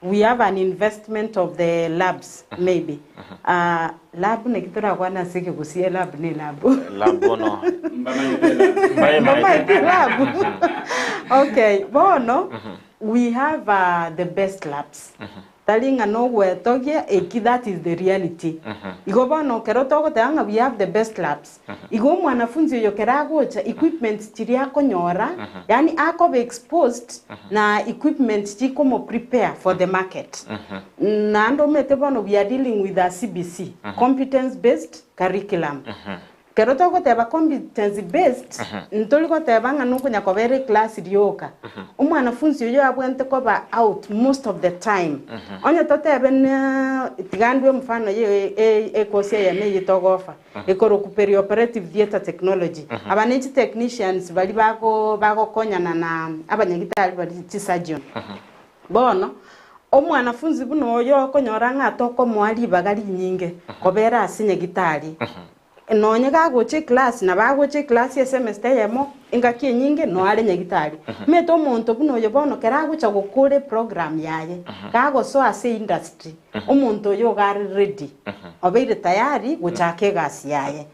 we have an investment of the labs maybe. Lab naki torakwane ase ekegusii elab ne elab. Lab bono. Mbamanyete elab. Mbaemanyete. Elab. Okay, bono we have the best labs. Tari ng'a nogwetogia eki that is the reality. Igo bono ekero togoteba ng'a we have the best labs, igo omwanafunzi oyo ekero agocha equipments chiria akonyora, yaani akoba exposed na equipment chikomo prepare for the market. Naende omanyete bono we are dealing with a CBC, competence based curriculum. Ekero togoteba competency based, ntori goteba ng'a nokonya kobera eclass rioka. Omwanafunzi oyio abwenerete koba out most of the time. Onye totebe na tiga ndue omofano ye e- ecourse eyemo eyio togofa, ekorokwa perioperative theatre technology. Aba ne chitechnicians baria bago bagokonyana na abanyagitari baria chisurgeon. Bono, omwanafunzi buna oyo okonyora ng'a tokomoa ribaga rinyinge kobera ase nyagitari. Nonye gagocha eclass, nabo agocha eclass esemester eyemo, engaki enyinge noe are nyagitari. Omanyete omonto buna oyo bono kero agocha gokora eprogram yaye, gagosoa ase eindustry, omonto oyo iga are ready, obeire tayari gochaka egasi yaye.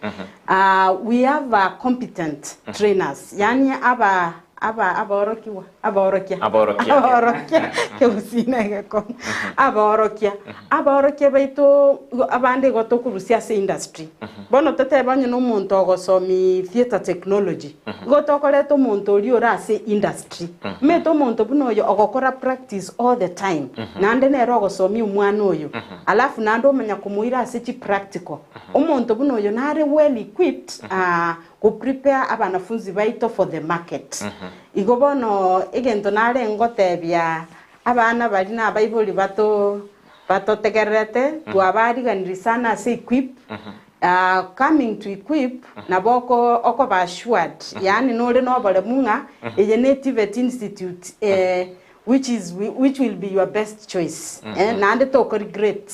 We have competent trainers, yaani aba aba aborokigwa aborokia Aborokia. aborokia kegusii na egekong'u aborokia aborokia baito igo abande igo tokorusia ase industry bono totebe onye na omonto ogosomi theatre technology igo tokoreta omonto oria ore ase industry omanyete omonto buna oyo ogokora practice all the time naende nere ogosomia omwana oyo alafu naende omanya komoira ase chipractical omonto buna oyo nare well equipped Go prepare abanafunzi baito for the market. Igo bono egento nare ngotebia abana baria na abaibori bato batotegererete twabariganirie sana ase equip coming to equip nabo oko okoba assured yaani nore na oboremu ng'a eye ne TVET institute which is which will be your best choice naende toko regret.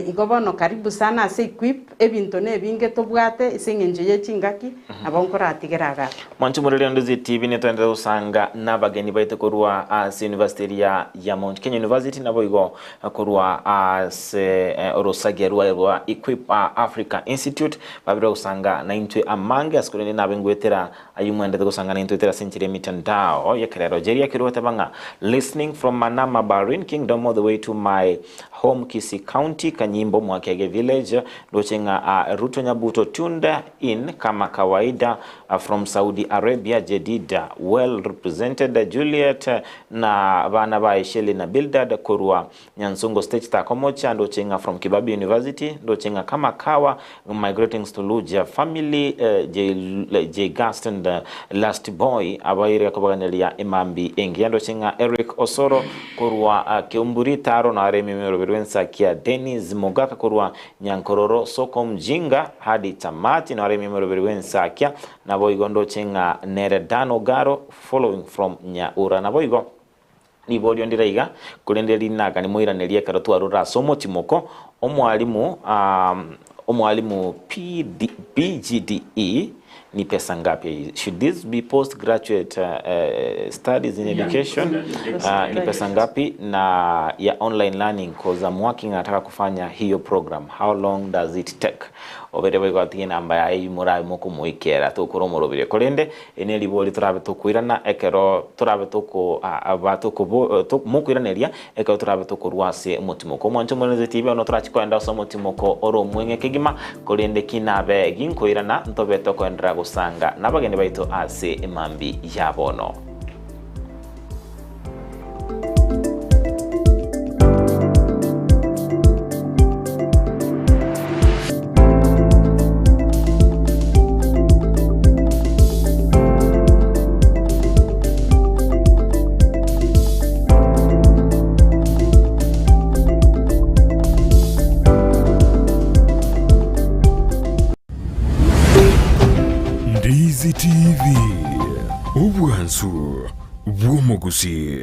Igo bono karibu sana ase equip, ebinto nebinge tobwate ase eng'encho ye chingaki, nabo nkoratigere igaa. Mwanche omoreri onde ZTV netoenderete gosanga nabageni baito korwa ase university eria ya Mount Kenya University naboigo korwa ase orosagia rwaye rwa Equip Africa Institute babire gosanga naintwe amange ase korende nabe ngoetera Ayio mwendete gosanga naintwe etera ase enchera y'emitandao y'ekerero. Jerry akirwe goteba ng'a Listening from Manama Bahrain Kingdom all the way to my home Kisii County Kanyimbo Mwakege Village ndoche ng'a Ruto Nyabuto tuned in kama kawaida from Saudi Arabia Jedida well represented Juliet na bana baye Shelly na Bildad korwa Nyansongo Stage Takomocha ndoche ng'a from Kibabii University ndoche ng'a kama kawa my greetings to Luja family J, J Gaston the last boy abaire kobaganeria emambi engiya ndoche ng'a Eric Osoro korwa Keumburi Taro nare emiomeroberi wensakia Dennis Mogaka korwa Nyankororo Soko Mjinga hadi tamati nare emiomeroberi wensakia naboigo ndoche ng'a nere Dan Ogaro following from Nyaura naboigo Riborio ndire iga, korende rinaka nimoiranerie ekero twarure ase omotimoko, Omwalimu, omwalimu PD, PGDE ni pesa ngapi? Should this be post graduate studies in education? Ni pesa ngapi? Na ya online learning cause I'm working nataka kufanya hiyo program. How long does it take? Obeire boigo atige enamba yaye eyio morabe mokomoikera tokore omoroberio. Korende Eri neribori torabe tokoirana ekero torabe toko aba tokobo to mokoiraneria ekero torabe tokorua ase omotimoko. Omwancho omorenze tibe ono torachi koenda ase omotimoko ore omweng'e kegima, korende ki nabe ginkoirana ntobe tokoenderera gosanga nabageni baito ase emambi ya bono. Ndizi TV, obwansu bw'omogusii.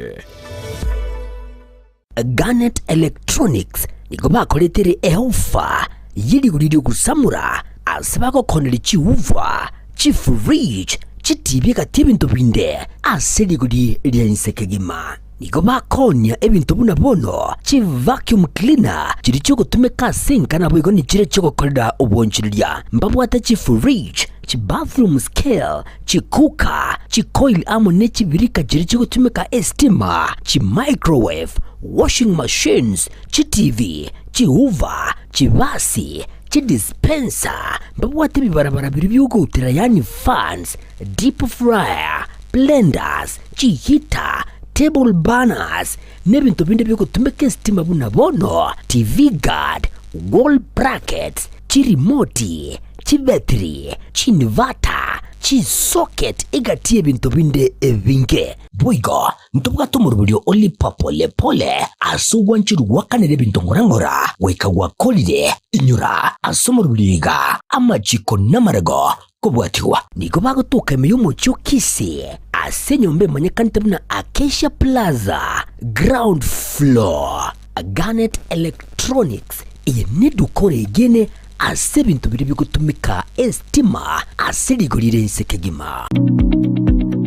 Garnet Electronics nigo bakoretere eofa ye rigori ri'ogosamora ase bagokoneria chiuva, chifridge, chitibi egati ebinto binde ase rigori ria inse kegima. Nigo bakoonia ebinto buna bono chivacuum cleaner chiria chiogotumeka ase enka naboigo nichiria chiogokorera obonchoreria. Mbabwate chifridge, chibathroom scale, chicooker, chicoil amo ne chibirika chiria chigotumeka estima, chimicrowave, washing machines, chitivi, chihoover, chibasi, chidispenser, mbabwate ebibarabara biria biogoutera yaani fans, deep fryer, blenders, chiheater, table burners, na ebinto binde biogotumeka estima buna bono TV guard, wall brackets, chirimoti, chibetiri, chinivata, chisocket egati y'ebinto binde ebinge. Boigo ntobwate omoroberio o lipa pole pole ase ogwancherwa gwakanera ebinto ng'ora ng'ora goika gwakorire. Inyora ase omoroberio iga amachiko namarego kobwatigwa. Nigo bagotoka ime y'omochie o Kisii ase enyomba emanyekanete buna Acacia Plaza, ground floor. Garnet Electronics, eye neduka ore egene. ase ebinto biria bigotumeka estima ase rigori ria inse kegima.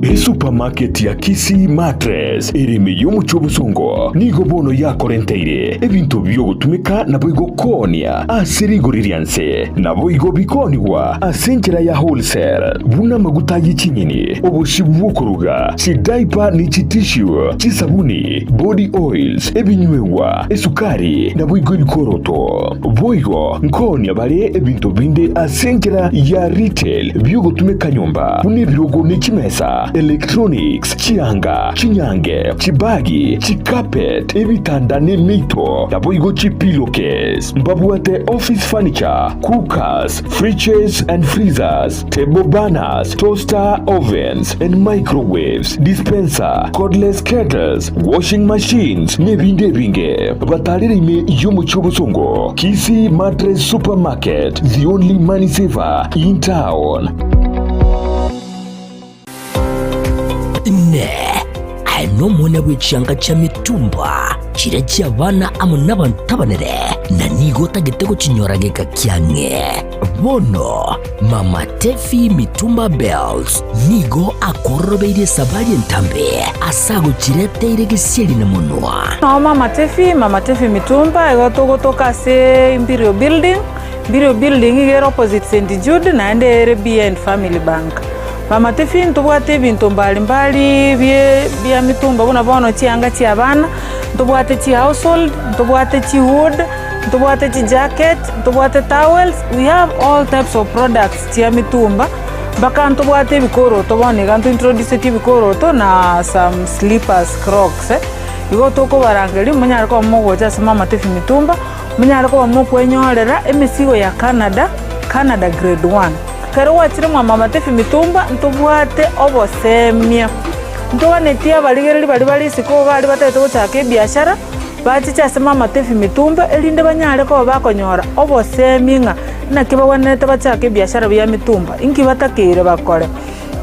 Esupamaketi ya Kisii Mattress ere ime y'omochie o Bosongo nigo bono yakorenteire ebinto bi'ogotumeka naboigo koonia ase rigori ria nse, naboigo bikoonigwa ase enchera ya wholesale, buna amaguta ye chinyeni, obosie bw'okoruga, chidaipa ne chitissue, chisabuni, body oils, ebinywegwa, esukari, naboigo ebikoroto. Boigo nkoonia bare ebinto binde ase enchera ya retail bi'ogotumeka nyomba, buna ebirogo ne chimesa, electronics, chianga, chinyange, chibagi, chicarpet, ebitanda na emeito, naboigo chipillowcase. Mbabwate office furniture, cookers, fridges and freezers, table burners, toaster ovens and microwaves, dispenser, cordless kettles, washing machines, n'ebindi ebinge. Batarire ime y'omochie obosongo, Kisii Mattress Supermarket, the only money saver in town. Inee! Aye nomwana bwe chianga chia mitumba, chiria chi'abana amo nabanto abanene, na nigo otagete gochinyora geka kiang'e? Bono Mama Tefi Mitumba Bells nigo akororobeirie esabari entambe ase agochireteire gesieri na monwa. Noo Mama Tefi, Mama Tefi Mitumba, igo togotoka ase Imperial Building, Imperial Building iga ere opposite St Jude naende ere behind Family Bank. Mama Tefi ntobwate ebinto mbali mbali bie bia mitumba buna bono chianga chia abana, ntobwate chihousehold, ntobwate chihood, ntobwate chijacket, ntobwate towels, we have all types of products chia mitumba, mpaka ntobwate ebikoroto bono iga ntointroducetie ebikoroto na some slippers, crocs. Igo tokobarangeria monyare koba mogocha ase Mama Tefi Mitumba, monyare koba mokwenyorera emesigo ya Canada, Canada grade one. Ekero gwachire mwa Mama Tefi Mitumba ntobwate obosemia, ntoganetie abarigereria baria bare isiko baria batagete gochaka ebiashara, bachiche ase Mama Tefi Mitumba erinde banyare koba bakonyora obosemia ng'a naki bagwenerete bachake ebiashara bia mitumba, inki batakeire bakore.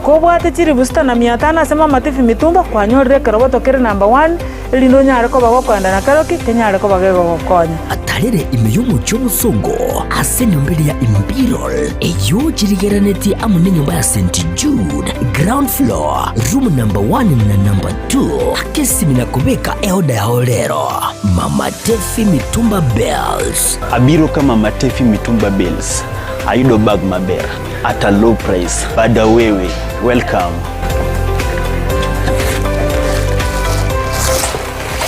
Kobwate chilifu sita na mia tano ase Mama Tefi Mitumba kwanyorire ekeroboto kere number one erinde onyare koba gokoenda na keroki kenyare koba gegogokonya. Atarere ime y'omochie omosongo ase enyomba eria ya Imperial, eyio chirigerenetie amo nenyomba ya St. Jude, ground floor, room number one na number two. Akesimi na kobeka eoda yao rero. Mama Tefi Mitumba Bells. Abiro ka Mama Tefi Mitumba Bells, ayudo bag maber at a low price. Bada wewe, welcome.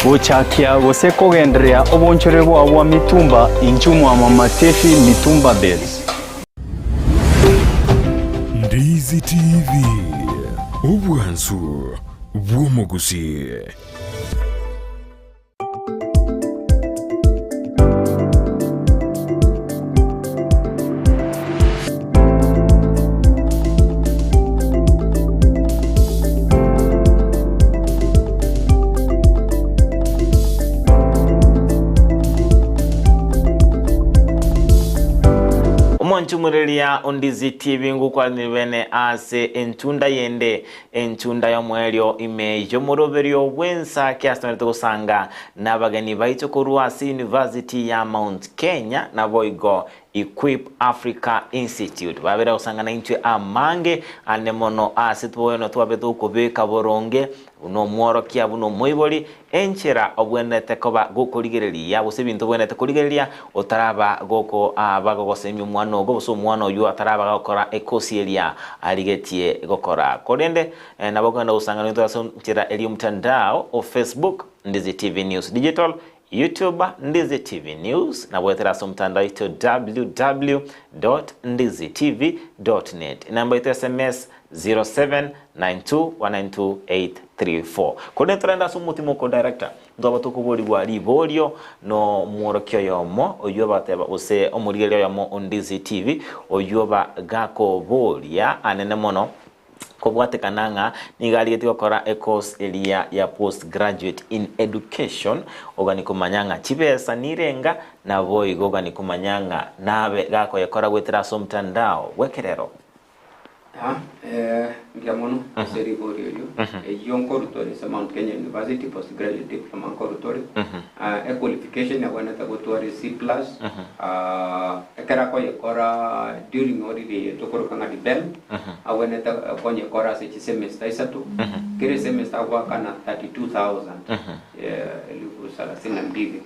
Gochakia gose kogendereria obonchore bwao bwa mitumba inchuo mwa Mama Tefi Mitumba Bales. Ndizi TV, obwansu bw'omogusii. Omonchumureria ondizi TV ngokwanire bene ase entunda yende Enchunda y'omoerio ime y'omoroberio bw'ensa kiasomerete gosanga nabageni baito korwa ase University ya Mount Kenya naboigo Equip Africa Institute. Babere gosanga naintwe amange ande mono ase tbono twabe tokobeka boronge buna omworokia buna omoibori enchera obwenerete koba gokorigereria gose ebinto obwenerete korigereria otaraba goko aba gogosemia omwana ogo gose omwana oywo ataraba gokora ekosi eria arigetie gokora. Korende nabo okogenda gosanga nointwe ase enchera eria omotandao o Facebook, Ndizi TV News Digital, YouTube, Ndizi TV News, na goetera ase omotandao oito www dot ndizi tv dot net. Enamba yaito ya sms 0792192834. Korende torende ase omotimoko director, ntwaba tokoborigwa riborio nomworokia oyomo oyio bateba gose omorigereria oyomo o Ndizi TV oyio ba gakoboria anene mono kobwatekana ng'a nigo arigetie gokora ecourse eria ya post graduate in education ogani komanya ng'a chibesa nirenga naboigo ogani komanya ng'a nabe gakoyekora goetera ase omtandao bw'ekerero. Ah, eh, mbuya mono ase ribori erio. Eyio nkorutwa ore ase Mount Kenya University postgraduate diploma nkorutwa ore. Ah, equalification yagwenerete gotwara C plus. Ah, ekero akoyekora during holiday eye tokoroka ng'a DBEL, agwenerete konyekora ase chisemester isato. Kera esemester agoakana 32,000, eh, elifu thelathini na mbili.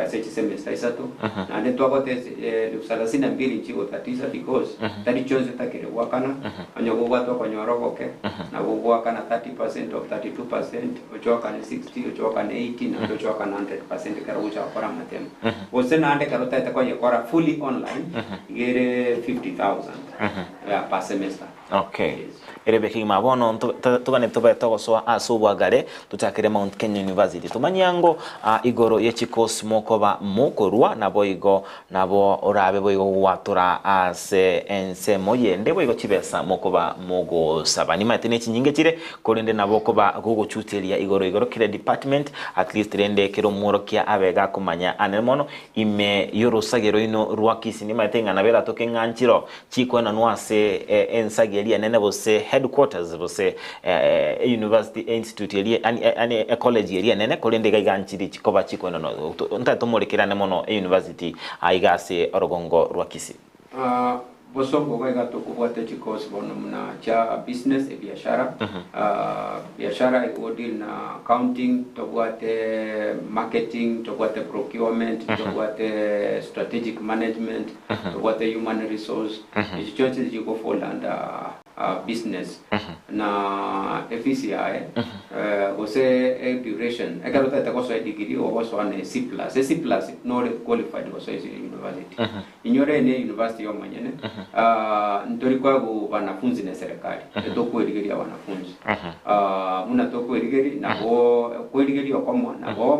Ase chisemester isato, naende twagote elifu salasini na mbili nchigotatisa because tari chionsi otakire goakana, onye gobwate okonyora ogoke, nabo ogoakana 30% of 32%, ochoakane 60, ochoakane 80, naende ochoakane 100% ekero ogocha gokora amatemo. Gose naende ekero otagete koyekora fully online, iga ere 50,000 yeah, per semester. Okay. Ere bekegima bono togane tobe togosoa ase obwagare tochakere Mount Kenya University. Tomanye ango igoro ye chikosi mokoba mokorwa naboigo nabo orabe boigo gwatora ase ensemo yende boigo chibesa mokoba mogosaba. Nimaete ne chinyinge chire korende nabo okoba gogochuteria igoro igoro kera department at least rende kera omworokia abe gakomanya ane mono ime yorosage roino rwa Kisii. Nimaete ng'a nabo eratoke ng'a nchiro Chikoenanwa ase ensagi eria enene gose headquarters gose university institute eria yaani ecollege eria enene korende iga iga nchiri chikoba chikoenanwa ntari tomorekerane mono euniversity aiga ase orogongo rwa Kisii. Bosongo iga iga tokobwata chicourse bono buna chia business ebiashara, biashara igo deal na accounting, tobwate marketing, tobwate procurement, tobwate strategic management, Tobwate human resource, echi chionsi chigo fall under business na efees yaye gose e duration ekero otagete gosoa edegree ogosoa ne C plus, e C plus nore qualified gosoa ase university. Inyora eye ne university ya omonyene ntori koegwa wanafunzi ne serikali, etokwerigeria wanafunzi. Buna tokwerigeria nabo kwerigeria okomo nabo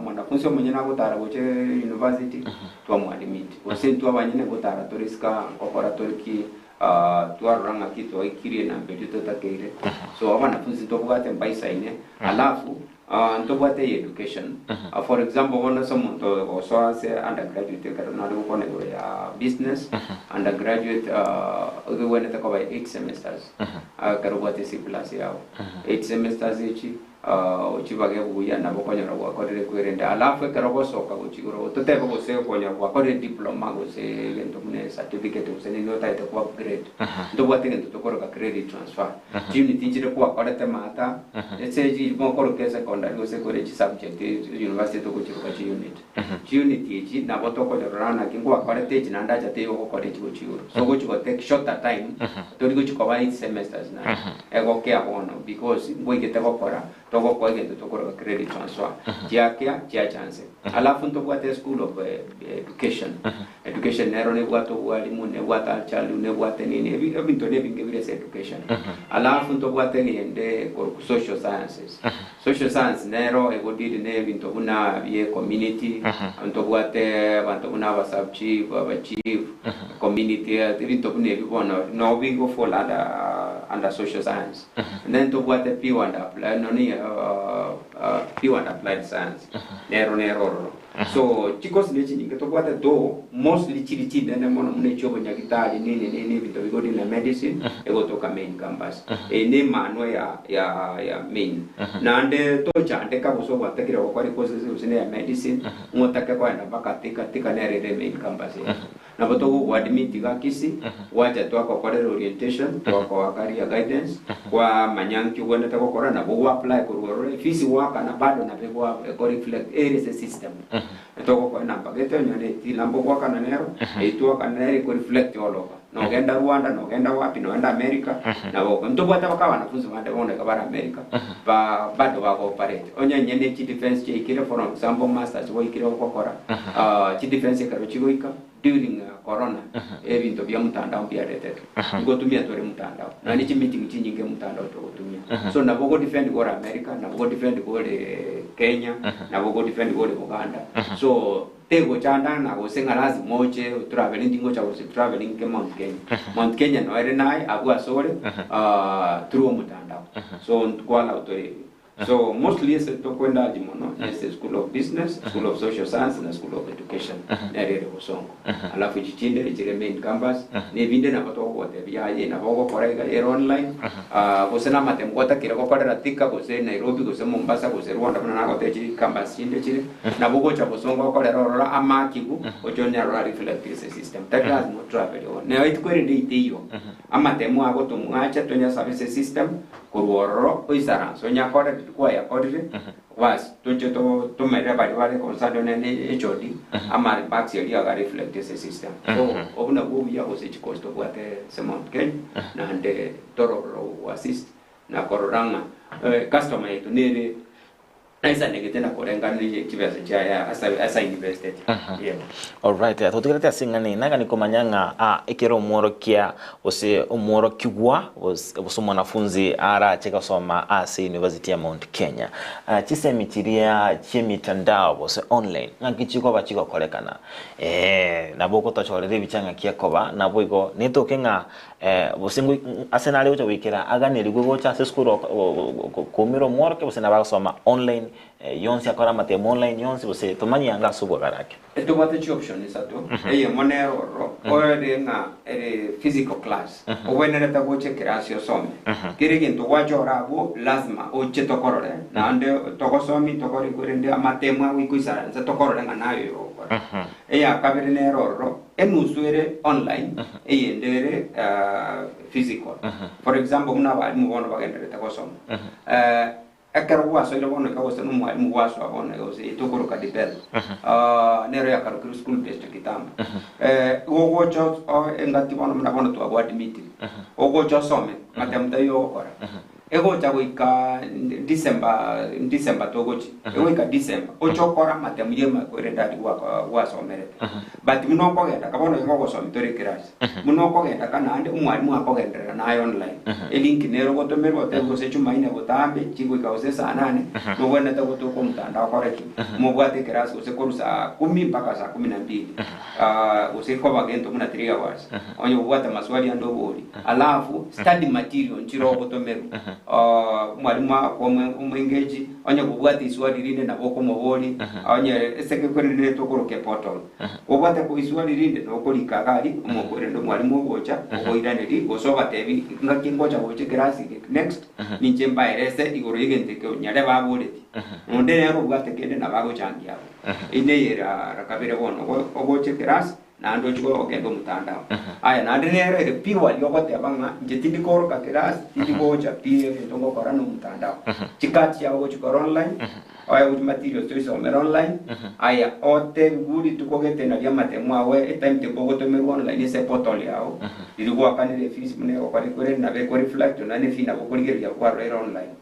mwanafunzi omonyene agotara gocha university. Twamwadimit, gose intwe abanyene gotara tore isiko nkokora tore ki, twarora ng'aki twaikirie enamba eria totakeire. So abanafunzi ntobwate mbaisaine, alafu ntobwate eye education. For example bono ase omonto ogosoa ase undergraduate ekero nare gokwana igoro ya business, undergraduate egwenerete koba eight semesters, ekero obwate C plus yago. Eight semesters echi. Ochibage buya, nabo okonyora gwakorire kwerende. Alafu ekero ogosoka gochia igoro, totebe gose okonyora gwakorire diploma gose egento buna ecertificate gose nini otagete ko upgrade, ntobwate egento tokoroka credit transfer. Chiunit nchire kwakorete maata, ase echi mokoroka esecondary gose kore chisubject university togochiroka chiunit. Chiunit echi nabo tokonyorora naki ngwakorete echi naende acha teiyo ogokora echi gochia igoro. So ogochi go take shorter time, tori gochi koba eight semesters naende. Egokea bono because ngoigete gokora togokoa egento tokoroka credit transfer chiakea chiacha nse. Alafu ntobwate eschool of education, education nero nebwate obwalimu nebwate alchildhood nebwate nini ebi ebinto nebinge bire ase education. Alafu ntobwate egende korokwa social sciences, social science nero ego deal ne ebinto buna bie community, ntobwate abanto buna aba sub chief, aba chief, community health, ebinto buna ebi bono no bigo fall under under social science. And then ntobwate pure and applied noni pure and applied science nero nero ororo. So chikosi ne chinyinge tobwate though mostly chiri chinene mono buna echiobonyagitari nini nini ebinto bigori na medicine egotoka main campus. Eye ne emanwa ya ya ya main. Naende tochandeka gose ogwatakire gokora ecourses gose ne ya medicine ng'otake koenda mpaka Thika, Thika nere ere main campus yaito. Nabo togogoadmit iga Kisii, gwacha twagokorera orientation, twakoa career guidance, kwamanya nki ogwenerete gokora, nabo gwa apply korwa ororo, efees goakana bado nabo egoa eko reflect ere ase esystem. Togokoa enamba gete onyore eti namba ogoakana nero, eyio twaakana nere eko reflect all over. Nogenda Rwanda, nogenda wapi, nogenda America, nabo oko. Ntobwate mpaka abanafunzi bande bono iga bare America, ba bado bago operate. Onye onye ne chidefense chiaikire for example masters gwaikire gokora, chidefense ekero chigoika, during corona, ebinto bia mtandao mbiaretetwe. Ngotumia tore mtandao. Nonya chimeeting chinyinge mtandao togotumia. So nabo ogo defend gore America, nabo ogo defend gore Kenya, nabo ogo defend gore Buganda. So Tegochanda ng'a gose ng'a lazima oche otraveling, tingocha gose travelling nke Mount Kenya. Mount Kenya noyo ere naye abwo asore through omotandao. So nkwalao tore ebio. So mostly ase tokoendaji mono nese School of Business, School of Social Science na School of Education nere ere Bosongo. Alafu echi chinde chire main campus na ebinde nabo togogotebia aye nabo ogokora iga ere online ah, gose na amatemo gwatakire gokorera Thika gose Nairobi gose Mombasa gose Rwanda buna nagotebia chi campus chinde chire nabo ogocha Bosongo okorera ororo amakigu oche onyare ora reflect ase system tari lazima otravel na rituko erinde iteiyo amatemo agotomwacha tonyasabe ase system Korwa ororo oisaranse onyakore riria kwayakorire, basi toche to- tomerere baria bare concerned onye ne HOD, ama marks aria aga reflect ase system. So obwo nabwo obuya gose chikosi tobwate ase Mount Kenya, naende torororo go assist na korora ng'a customer yaito nere Naisanegete na koreng'ana chibesa chiaye ase ainvestete. Yebo. Alright, totigerete ase eng'ana eye, nagani komanya ng'a ah, ekero omworokia gose omworokigwa gose gose omwanafunzi arache gosoma ase university ya Mount Kenya, ah, chisemi chiria chi'emitandao gose online ng'aki chikoba chigokorekana? Eeh, nabo ogotochorera ebicha ng'aki ekoba, naboigo netoke ng'a Gose ase nare gocha goikera aganerigwe gocha ase esukuru koumera omworokia gose nabo agosoma online yonsi akore amatemo online yonsi gose tomanye anga ase obwagare ake. Tobwate chioption isato, eyemo nere ororo ore ng'a ere physical class, obwenerete gocha ekerasi osome. Kera egento gwachora abwo lazima oche tokorore naende togosomi tokore korende amatemo agoika oisaranse tokorore ng'a naye oyo ogokora. Eya kabere nere ororo Enusu ere online, eyende ere physical. For example, buna abalimu bono bagendererete gosoma. Ekero gwasoire bono iga gose na omwalimu gwasoa bono iga gose tokoroka DePel, nero yakarokirwe school based kitambo. Igo ogocha engaki bono buna bono twagoadmitire, ogocha osome, matemu taiyo ogokora. Egocha goika December, December togochia, egoika December, oche okore amatemu y'emako ere ndari gwako gwasomerete. But buna okogenda ka bono iga ogosomia tore eclass, buna okogenda ka naende omwalimu akogenderera naye online. Elink nere ogotomerwa otebiwe gose Jumanne botambe chigoika gose saa nane, nobwenerete gotoka omotandao okore ki? Mobwate eclass gose korwa saa kumi mpaka saa kumi na mbili, gose koba gento buna 3 hours. Onye obwate amaswali ande oborie. Alafu study material nchire ogotomerwa. Omwalimu akoa omoengeji, onye kobwate iswali rinde nabo okomoboria, onye ase ekekorerire tokorokia portal. Kobwate ko iswali rinde nokorika iga aria, omokorende omwalimu ogocha, okoiraneria, gose obatebi ngaki ngocha gocha ekerasi eke next, ninche mbaerese igoro y'egento ekio nyare baboretie. Onde nere obwate kende nabo agochangia abwo. Eyio neye era kabere bono, ogocha ekerasi. Naende ochie ogende omotandao. Aya naende nere ere purely ogoteba ng'a inche tindi kooroka class, tindi gocha pi egento ngokora na omotandao. Chikati chiago ogochikora online, oegwe chimaterials toisomere online, aya otebigwe rituko gete nario amatemo ao etimetable ogotomerwa online ase eportal yao, riria gwakanire efees buna egokora ekwere nabo ekoreflect naende efee nabo okorigereria kwarora ere online.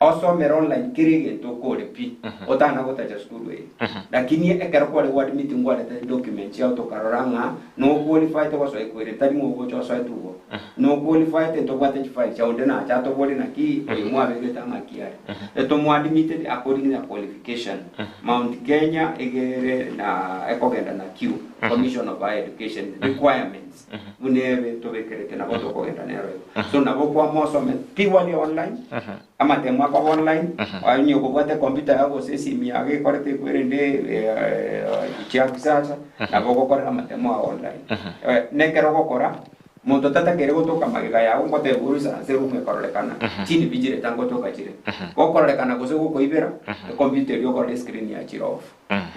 Osomere online kera egento okore pi, otana gotacha sukuru eye. Lakini ekero kware gwa admit ngwarete documents chiao tokarora ng'a no qualified gosoa ekwere tari ng'a ogocha osoe tu igo. No qualified ntobwate chifile chiao onde nache atoborie naki oyo mwabegete ng'a ki are. Etomo admitted according na qualification. Mount Kenya egere na ekogenda na Q, Commission of Higher Education requirements. Buna ebe tobekerete nabo tokogenda nero igo. So nabo kwama osome purely online, amatemo akoba online, onye okobwata ecomputer yago gose esimi yago ekorete ekwerende chia kisasa, nabo ogokorera amatemo ao online. Nekero ogokora, monto tatakeire gotoka magega yago ngotebia ore oisaranse eroom ekororekana, chinivigilator ngotoka chire. Gokororekana gose gokoibera, ecomputer eria okorora escreen yachire off.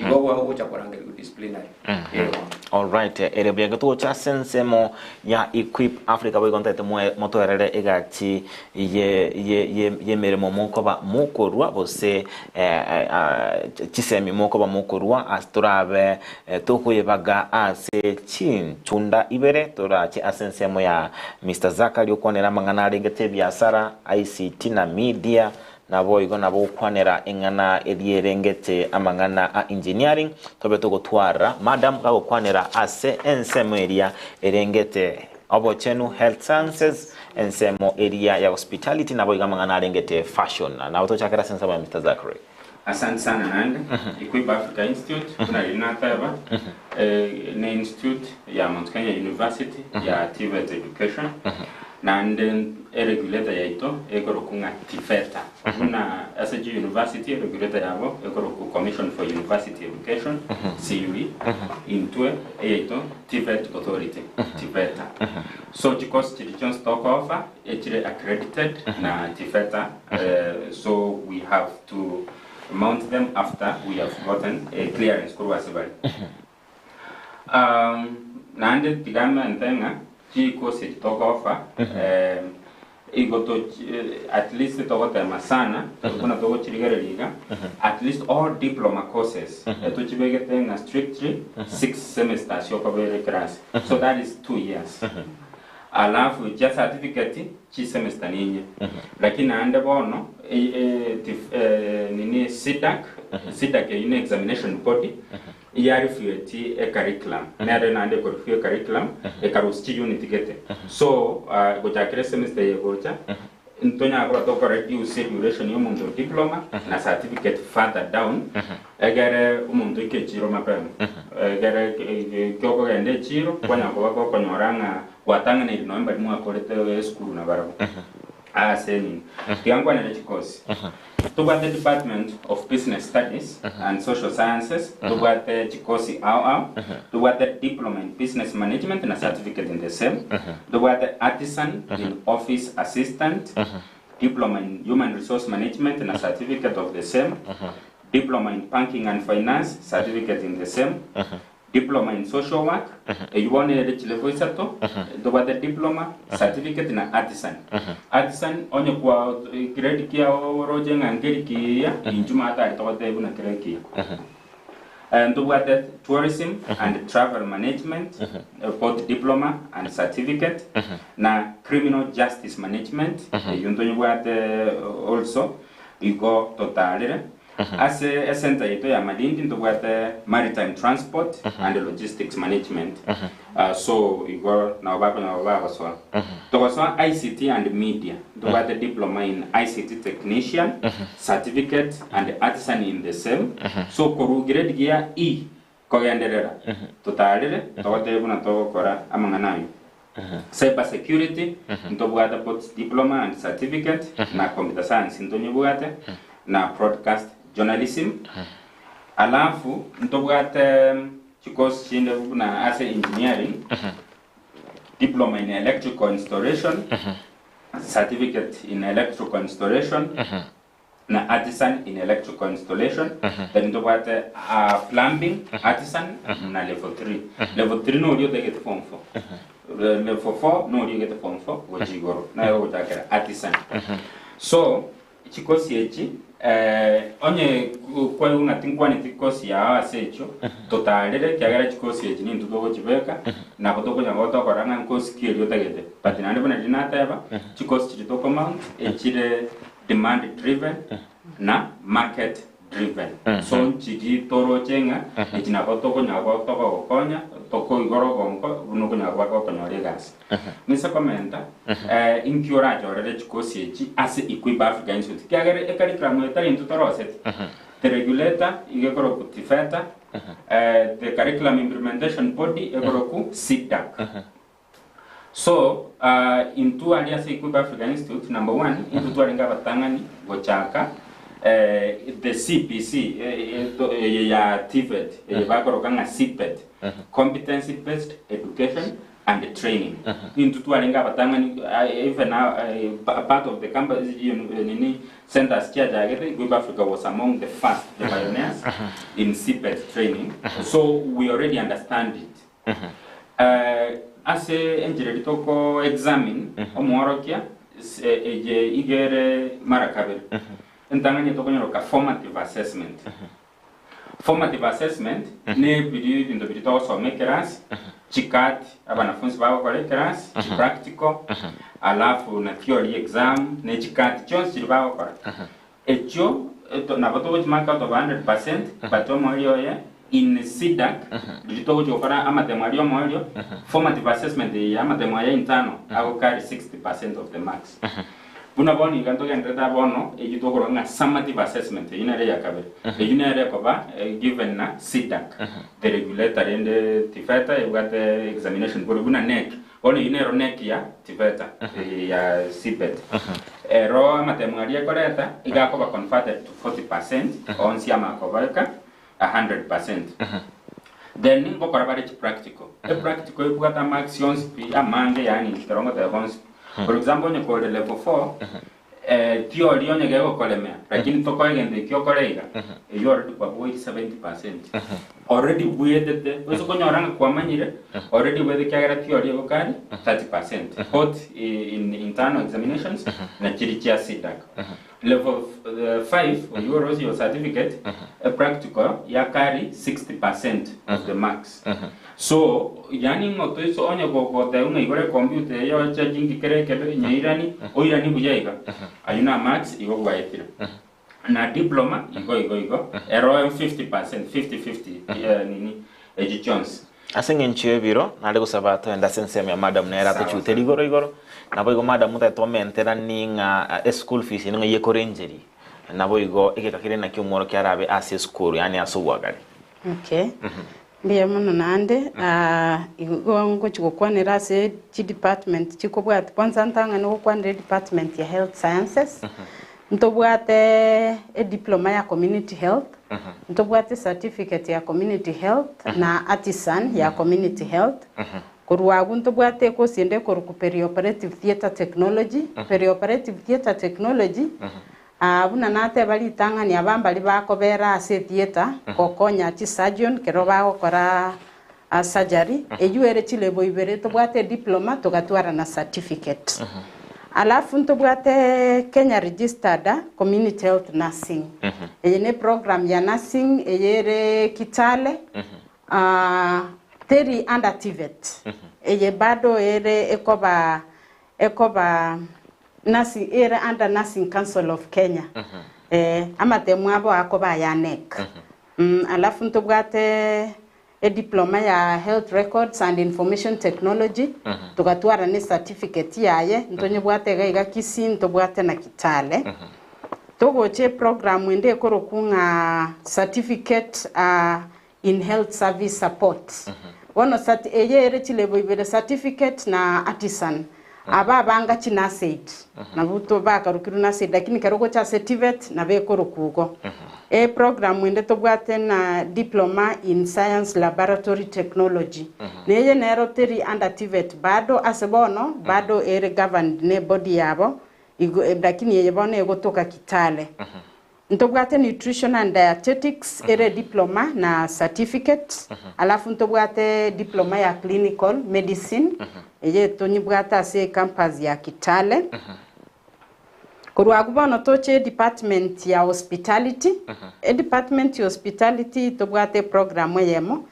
Igo ogoa ogocha korangerigwa disciplinary. Eeh. Alright, ere buya togocha ase ensemo ya Equip Africa boigo ntaete moe motoerere egati ye ye ye yemeremo mokoba mokorua gose chisemi mokoba mokorua ase torabe tokoyebaga ase chintunda ibere torache ase ensemo ya Mister Zachary okwanera amang'ana arengete ebiasara, ICT na media Naboigo nabo gokwanera eng'ana eria erengete amang'ana a engineering, tobe togotwara madam gagokwanera ase ensemo eria erengete obochenu, health sciences, ensemo eria ya hospitality naboigo amang'ana arengete fashion. Nabo tochakere ase ensemo ya Mister Zachary. Asante sana naende, Equip Africa Institute, buna riria nateba, ne institute ya Mount Kenya University ya TVET Education. Naende eregulator yaito ekorokwa ng'a TVETA. Buna ase chiuniversity eregulator yabo ekorokwa Commission for University Education, CUE, intwe eyaito TVET Authority, TVETA. So chicourse chiria chionsi toko offer echire accredited na TVETA, so we have to mount them after we have gotten a clearance korwa ase bare. Naende tiga mente ng'a chikosi echi togofa igo at least togotema sana buna togochirigereria iga at least all diploma courses etochibegete ng'a strictly 6 semesters okobera eclass so that is 2 years alafu chia certificate chisemester ninye lakini naende bono nini CDACC CDACC eyio ne examination body Iyarefueti ecurriculum, nere naende ekorefua ecurriculum, ekarusia chiunit gete. So, gochakera esemester eye egocha, ntonyara koba tokoreduce eduration ya omonto o diploma na certificate further down, egere omonto oike echiro mapema. Egere kiokogenda echiro, kwanyara koba gokonyora ng'a gwatang'aneiri nonya mbaria mwakorete esukuru nabarabwo. Ase nini? Tiga nkwanere chikosi. Tobwate Department of Business Studies and Social Sciences, tobwate chikosi ao ao, tobwate Diploma in Business Management na Certificate in the same, tobwate Artisan in Office Assistant, Diploma in Human Resource Management na Certificate of the same, Diploma in Banking and Finance, Certificate in the same, Diploma in Social Work, eyio bono ere chilevel isato, ntobwate Diploma, Certificate na Artisan. Artisan onye kwa grade kiao oroche ng'a nkeri kiya, inchuo maate aria togotebia buna kere ekiya. Ntobwate Tourism and Travel Management, both Diploma and Certificate, na Criminal Justice Management, eyio ntonyebwate also, igo totarire. Ase esenta yaito ya Malindi ntobwate Maritime Transport and Logistics Management. So igo nabo bakonyora bagosoa. Togosoa ICT and Media, ntobwate Diploma in ICT Technician, Certificate and Artisan in the same. So korwa grade gia E kogenderera totarire togotebia buna togokora amang'ana ayio. Cyber security ntobwate both diploma and certificate na computer science ntonyebwate na broadcast journalism. Alafu ntobwate chicourse chinde buna ase engineering diploma in electrical installation, certificate in electrical installation na artisan in electrical installation, then ntobwate plumbing artisan na level 3. Level 3 noria otagete form 4. Level 4 noria ogete form 4 gochia igoro, naye ogochakera artisan. So, chikosi echi, onye kwaigwa ng'a tinkwaneti kosi yao ase echio, totarere ekiagera chikosi echi nintwe togochibeka, nabo tokonyara gocha tokora ng'a nkosi ki eria otagete. But naende buna riria nateba, chikosi chiria tokomount, echire demand driven na market driven. So nchiri toroche ng'a echi nabo tokonyara koba togogokonya tokoigora obongo buna okonyara koba gokonyora egasi. Nise komenta inki orachorere chikosi echi ase Equip Africa Institute ekiagera ecurriculum eye tari intwe toroseti. The regulator iga ekorokwa TVETA, the curriculum implementation body ekorokwa CDACC. So, intwe aria ase Equip Africa Institute, number one, intwe twarenge abatang'ani gochaka the CBC eye ya TVET, eye bakoroka ng'a CBET, Competency Based Education and Training. Intwe twarenge abatang'ani even part of the campus, nini, centers chiachagete, Equip Africa was among the first, the pioneers in CBET training. So we already understand it. Ase enchera eria toko examine omworokia eye iga ere mara kabere. Entang'ani tokonyora formative assessment. Formative assessment ne biria ebinto biria togosoma ekerasi, chikati abanafunsi bagokora ekerasi, chipractical, alafu na theory exam ne chikati chionsi chiria bagokora. Echio nabo togochi mark out of 100% but omoerio oye in CDACC riria togochi gokora amatemo aria omoerio formative assessment eye ya amatemo aya internal ago carry 60% of the marks. Buna bono iga ntogenderete aa bono eyio tokoroka ng'a summative assessment eyio nere eya kabere. Eyio nere ekoba given na CDACC the regulator rende TVETA ebwate examination body buna KNEC. Bono eyio nero NEC ya TVETA, ya CBET. Ero amatemo aria ekoreta iga akoba converted to 40% onsi amakobeka 100%. Then ngokora bare chipractical. Epractical ebwate amarks onsi pi amange yaani ekero ngoteba onsi pi. For example onye kore level 4, Theory onye gegokoremea lakini tokoe egento ekio okore iga, eyio already kwaboire 70%. Already bwetete, gose konyora ng'a kwamanyire, already bwetete ekiagera theory egokari 30%, both in internal examinations na chiria chia CDACC. Level 5 oyio ore your certificate, epractical yakari 60% of the marks. So, yaani ng'a otoise onye gogotebwa ng'a igora ecomputer eye ocheche inki kere ekebe, nyeirani, oiranie buya iga, ayio na marks igo gwaetire. Na diploma igo igo igo, ero 50%, 50 50 nini echio chionsi. Ase eng'encho y'ebiro, nare gosaba toende ase ensemo ya madam nere Sawa atochute sawa. rigoro igoro, naboigo madam otagete omenterani ng'a eschool fees eye ng'ai ekorengeria, naboigo egeka kere naki omworokia arabe ase esukuru yaani ase obwagare. Okay. Mbuya mono naende, igo ngochia gokwanera ase chidepartment chikobwati, kwanza ntang'ani gokwanera edepartment ya health sciences, ntobwate ediploma ya community health, ntobwate certificate ya community health na artisan ya community health, korwa abwo ntobwate ecourse ende ekorokwa perioperative theatre technology, perioperative theatre technology Aa, buna nateba ritang'ani, aba mbaria bakobera ase etheatre gokonya chisurgeon kero bagokora surgery, eyio ere chilevel ibere, tobwate ediploma togatwara na certificate. Alafu ntobwate Kenya Registered Community Health Nursing, eye ne program ya nursing eye ere Kitale, teri under TVET, eye bado ere ekoba ekoba Nursing ere under Nursing Council of Kenya eh, amatemu abo akoba aya NEC. Alafu ntobwate ediploma ya Health Records and Information Technology, togatwara ne certificate yaye, ntonyebwate iga iga Kisii, ntobwate na Kitale. Togocha eprogram ende ekorokwa ng'a Certificate in Health Service Support. Bono cert eye ere chilevel ibere certificate na artisan. Aba abanga chi nurse aid nabwo to bakarokirwe nurse aid lakini ekero ogocha ase TVET nabo ekorokwa igo. Eprogram ende tobwate na diploma in science laboratory technology. Neye nero teri under TVET bado ase bono bado ere governed ne body yabo igo lakini eye bono egotoka Kitale. Ntobwate Nutrition and Dietetics ere diploma na certificate, alafu ntobwate diploma ya Clinical Medicine eye tonyebwate ase ecampus ya Kitale. Korwa agwo bono toche edepartment ya Hospitality, edepartment ya Hospitality tobwate eprogram eyemo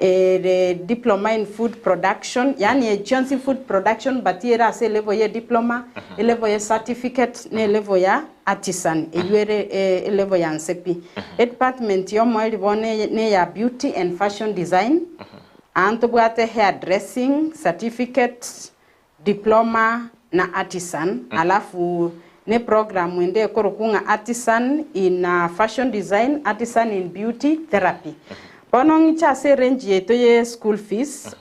Ere diploma in food production, yaani echionsi food production but ere ase elevel ye diploma, elevel ye certificate na elevel ya artisan eywo ere elevel ya nse pi. Edepartment yomoerio bono neya beauty and fashion design, aa ntobwate hair dressing certificate, Diploma na Artisan, alafu ne program ende ekorokwa ng'a Artisan in Fashion Design, Artisan in Beauty Therapy. Bono ng'iche ase erange yaito ye school fees,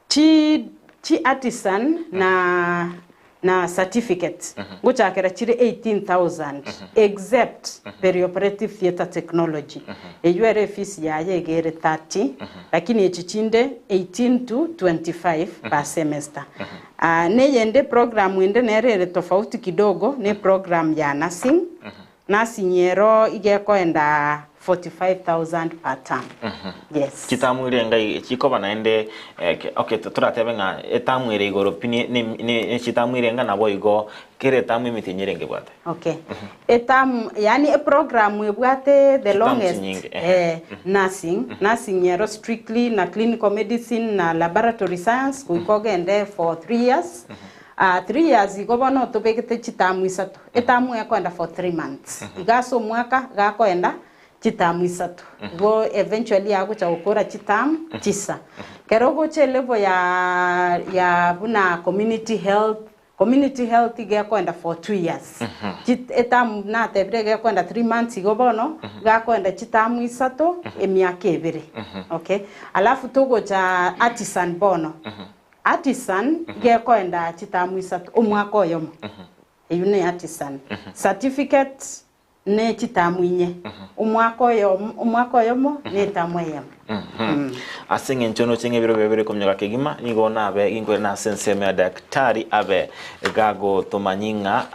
chi chi artisan na na certificate ngochakera chire 18,000 except perioperative theatre technology, eywo ere efees yaye iga ere 30, Lakini echi chinde 18 to 25 per semester. Ah, neyende program ende nere ere tofauti kidogo ne program ya nursing. Nursing ero iga ekoenda 45,000 per term. Yes. Chitamu irenga chikoba naende eh, okay toratebe ng'a etamu ere igoro pi ne ne chitamu irenga naboigo kera etamu emetienyi erenge ebwate. Okay. Eterm, yaani eprogram ebwate the Chiterms longest chinyinge, ehe. eh, nursing, nursing ero strictly na clinical medicine na laboratory science goika ogende for 3 years. 3 years igo bono otobegete chiterm isato. Eterm ekoenda for 3 months. Iga ase omwaka gakoenda chiterm isato. Igo eventually agocha gokora chiterm tisa. Kero ogocha elevel ya ya buna community health, Community health iga ekoenda for 2 years. Eterm natebire iga ekoenda 3 months igo bono, gakoenda chiterm isato, emiaka ebere. Okay. Alafu togocha artisan bono. Artisan gekoenda chitamu isato omwaka oyomo. Eywo ne artisan. Certificate ne chitamu inye. Omwaka oyomo omwaka oyomo ne etamu eyemo. Ase eng'encho noche ng'a ebiro biaye bire kominyoka kegima, nigo nabe ginkoirana ase ensemo ya daktari abe gagotomanyi ng'a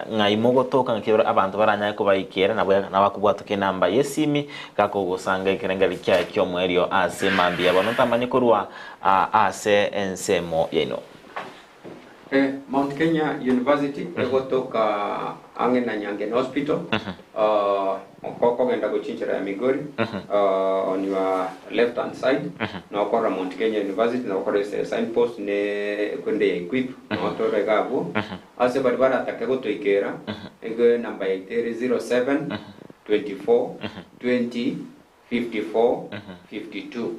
ng'ai mogotoka ng'aki abanto baranyare kobaikera nabo nabakobwatoka enamba y'esimi gakogosanga ekerengererio kiaye ki'omoerio ase mambia bono ntamanye korwa ase ensemo yaino. Mount Kenya University egotoka ang'e na Nyangeni Hospital, okogenda gochia enchera ya Migori, on your left hand side, nokorora Mount Kenya University, nokorora ase sign post ne ekwende ya Equip, notore iga abwo. Ase baria baratake gotoikera, igo enamba yaito ere 07 24 20 54 52.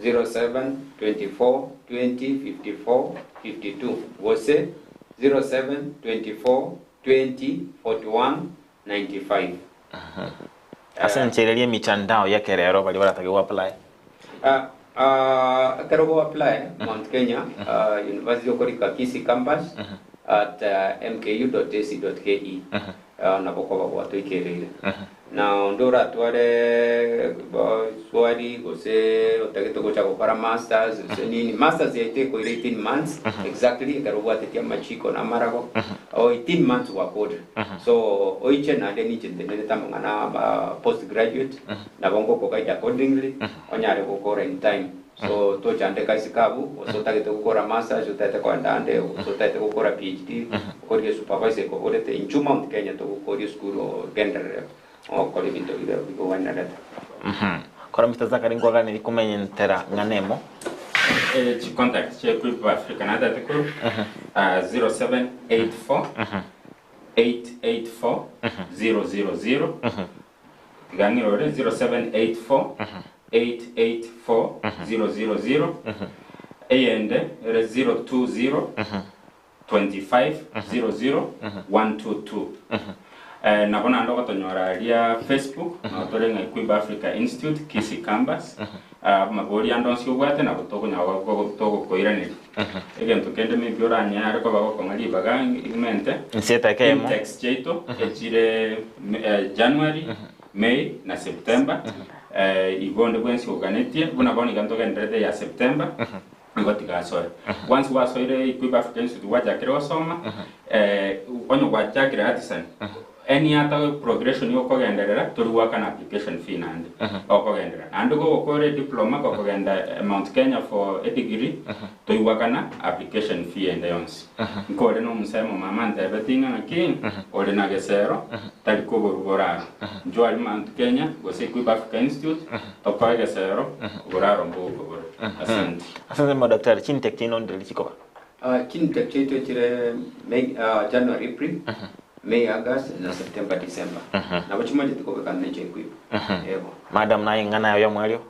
07 24 20 54 52 gose 07 24 20 41 95. Ase enchera eria emitandao y'ekerero baria baratake go apply. Ekero ogo apply Mount Kenya University okorika Kisii Campus at mku.ac.ke nabo okoba gwatoikereire. Na onde oratware swali gose otagete gocha gokora masters gose nini, masters yaito ekoira 18 months exactly ekero obwatetie amachiko na amarago, o 18 months gwakorire. So oiche naende ninche ntenenete amang'ana aba post graduate, nabo ngokoguide accordingly, onyare gokora in time. So tochandeka isiko abwo, gose otagete gokora masters, otagete koenda ande, gose otagete gokora PhD, okorigia supervisor ekoborete, inchuo Mount Kenya togokoria esukuru ogenderere okore ebinto biria bigogwenerete. Kora Mister Zachary nkwaganeri komenyentera ng'ana emo. Chi contact chia Equip Africa natete korwa 0784 884 000 Tiga ng'irore 0784 884 000 eyende ere 020 25 00 122. Eh, nabo naende ogotonyora aria Facebook nabo tore ng'a Equip Africa Institute Kisii Campus. Ah, amabori ande onsi obwate nabo tokonyara togokoiraneria. Egento kende maybe oranyare koba gokong'a ribaga mente. Inse etaka eyemo. Intakes chiaito echire January, May na September. Igo onde bwensi oganetie buna bono iga ntogendererete ya September igo tiga asoe. Once gwasoire Equip Africa Institute gwachakire gosoma onye gwachakire Artisan Any other progression yokogenderera tori goakana application fee naende okogenderera. Naende gogokora ediploma gokogenda Mount Kenya for edegree toigoakana application fee ende yonsi. Nkore na omosae omomama antebetie ng'a ng'aki ore na gesero tari koborwa boraro. Inchuo aria Mount Kenya gose Equip Africa Institute tokoe egesero oboraro mbogokobora. Asante. Asante modaktari, chintake chiaino ndiri chikoba? Chintake chiaito chire May, January, April, May, August na September, December. Nabo chimanyete kobekana ne chi'equip. Ebo. Madam naye ing'ana yao y'omwerio.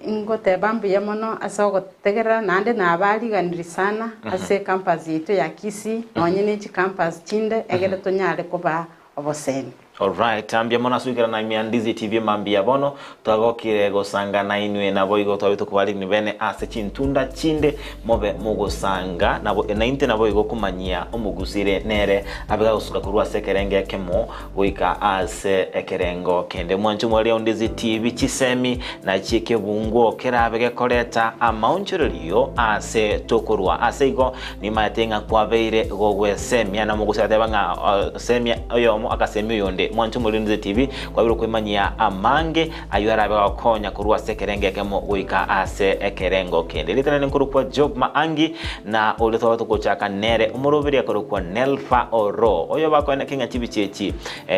Ingoteba mbuya mono ase ogotegerera naende nabariganirie sana ase ecampus yaito ya Kisii nonye ne chicampus chinde egere tonyare kobaa obosemi. Alright, mbuya mono ase goikerana ime ya Ndizi TV mambia bono twagokire gosanga nainwe naboigo twabe tokobarigni bene ase chintunda chinde mobe mogosanga nabo nainte naboigo komanyia omogusire nere abe gagosuka korwa ase ekerengo ekemo goika ase ekerengo kende. Mwanche mwaria Ndizi TV chisemi na chiekebungo kerabe gekoreta amaonchorerio ase tokorwa ase igo Nimaete ng'a kwabeire gogwesemia, na omogusi agateba ng'a semia oyomo akasemia oyonde. Mwanche Omorinzi TV, kwabeire okwemanyia amange ayio arabe gokonya korwa ase ekerengo ekemo goika ase ekerengo kende. Erieta riane nkorokwa Job Maangi, na oria twaba togochaka nere omoroberi akorokwa Nelfa Oro. Oyo bakoeneke ng'a chibicha echi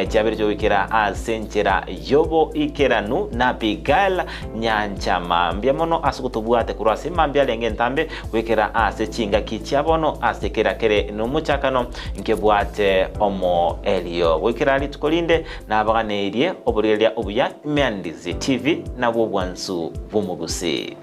chiabeire chigoikera ase enchera y'oboikeranu na Abigail Nyanchama. Mbuya mono ase gotobwate korwa ase mambia arenge entambe goikera ase chingaki chia bono ase kera kere nomochakano nkebwate omoerio. Goikera rituko rinde nabaganeirie oborigereria obuya ime ya Ndizi TV nabwo obwansu bw'omogusii.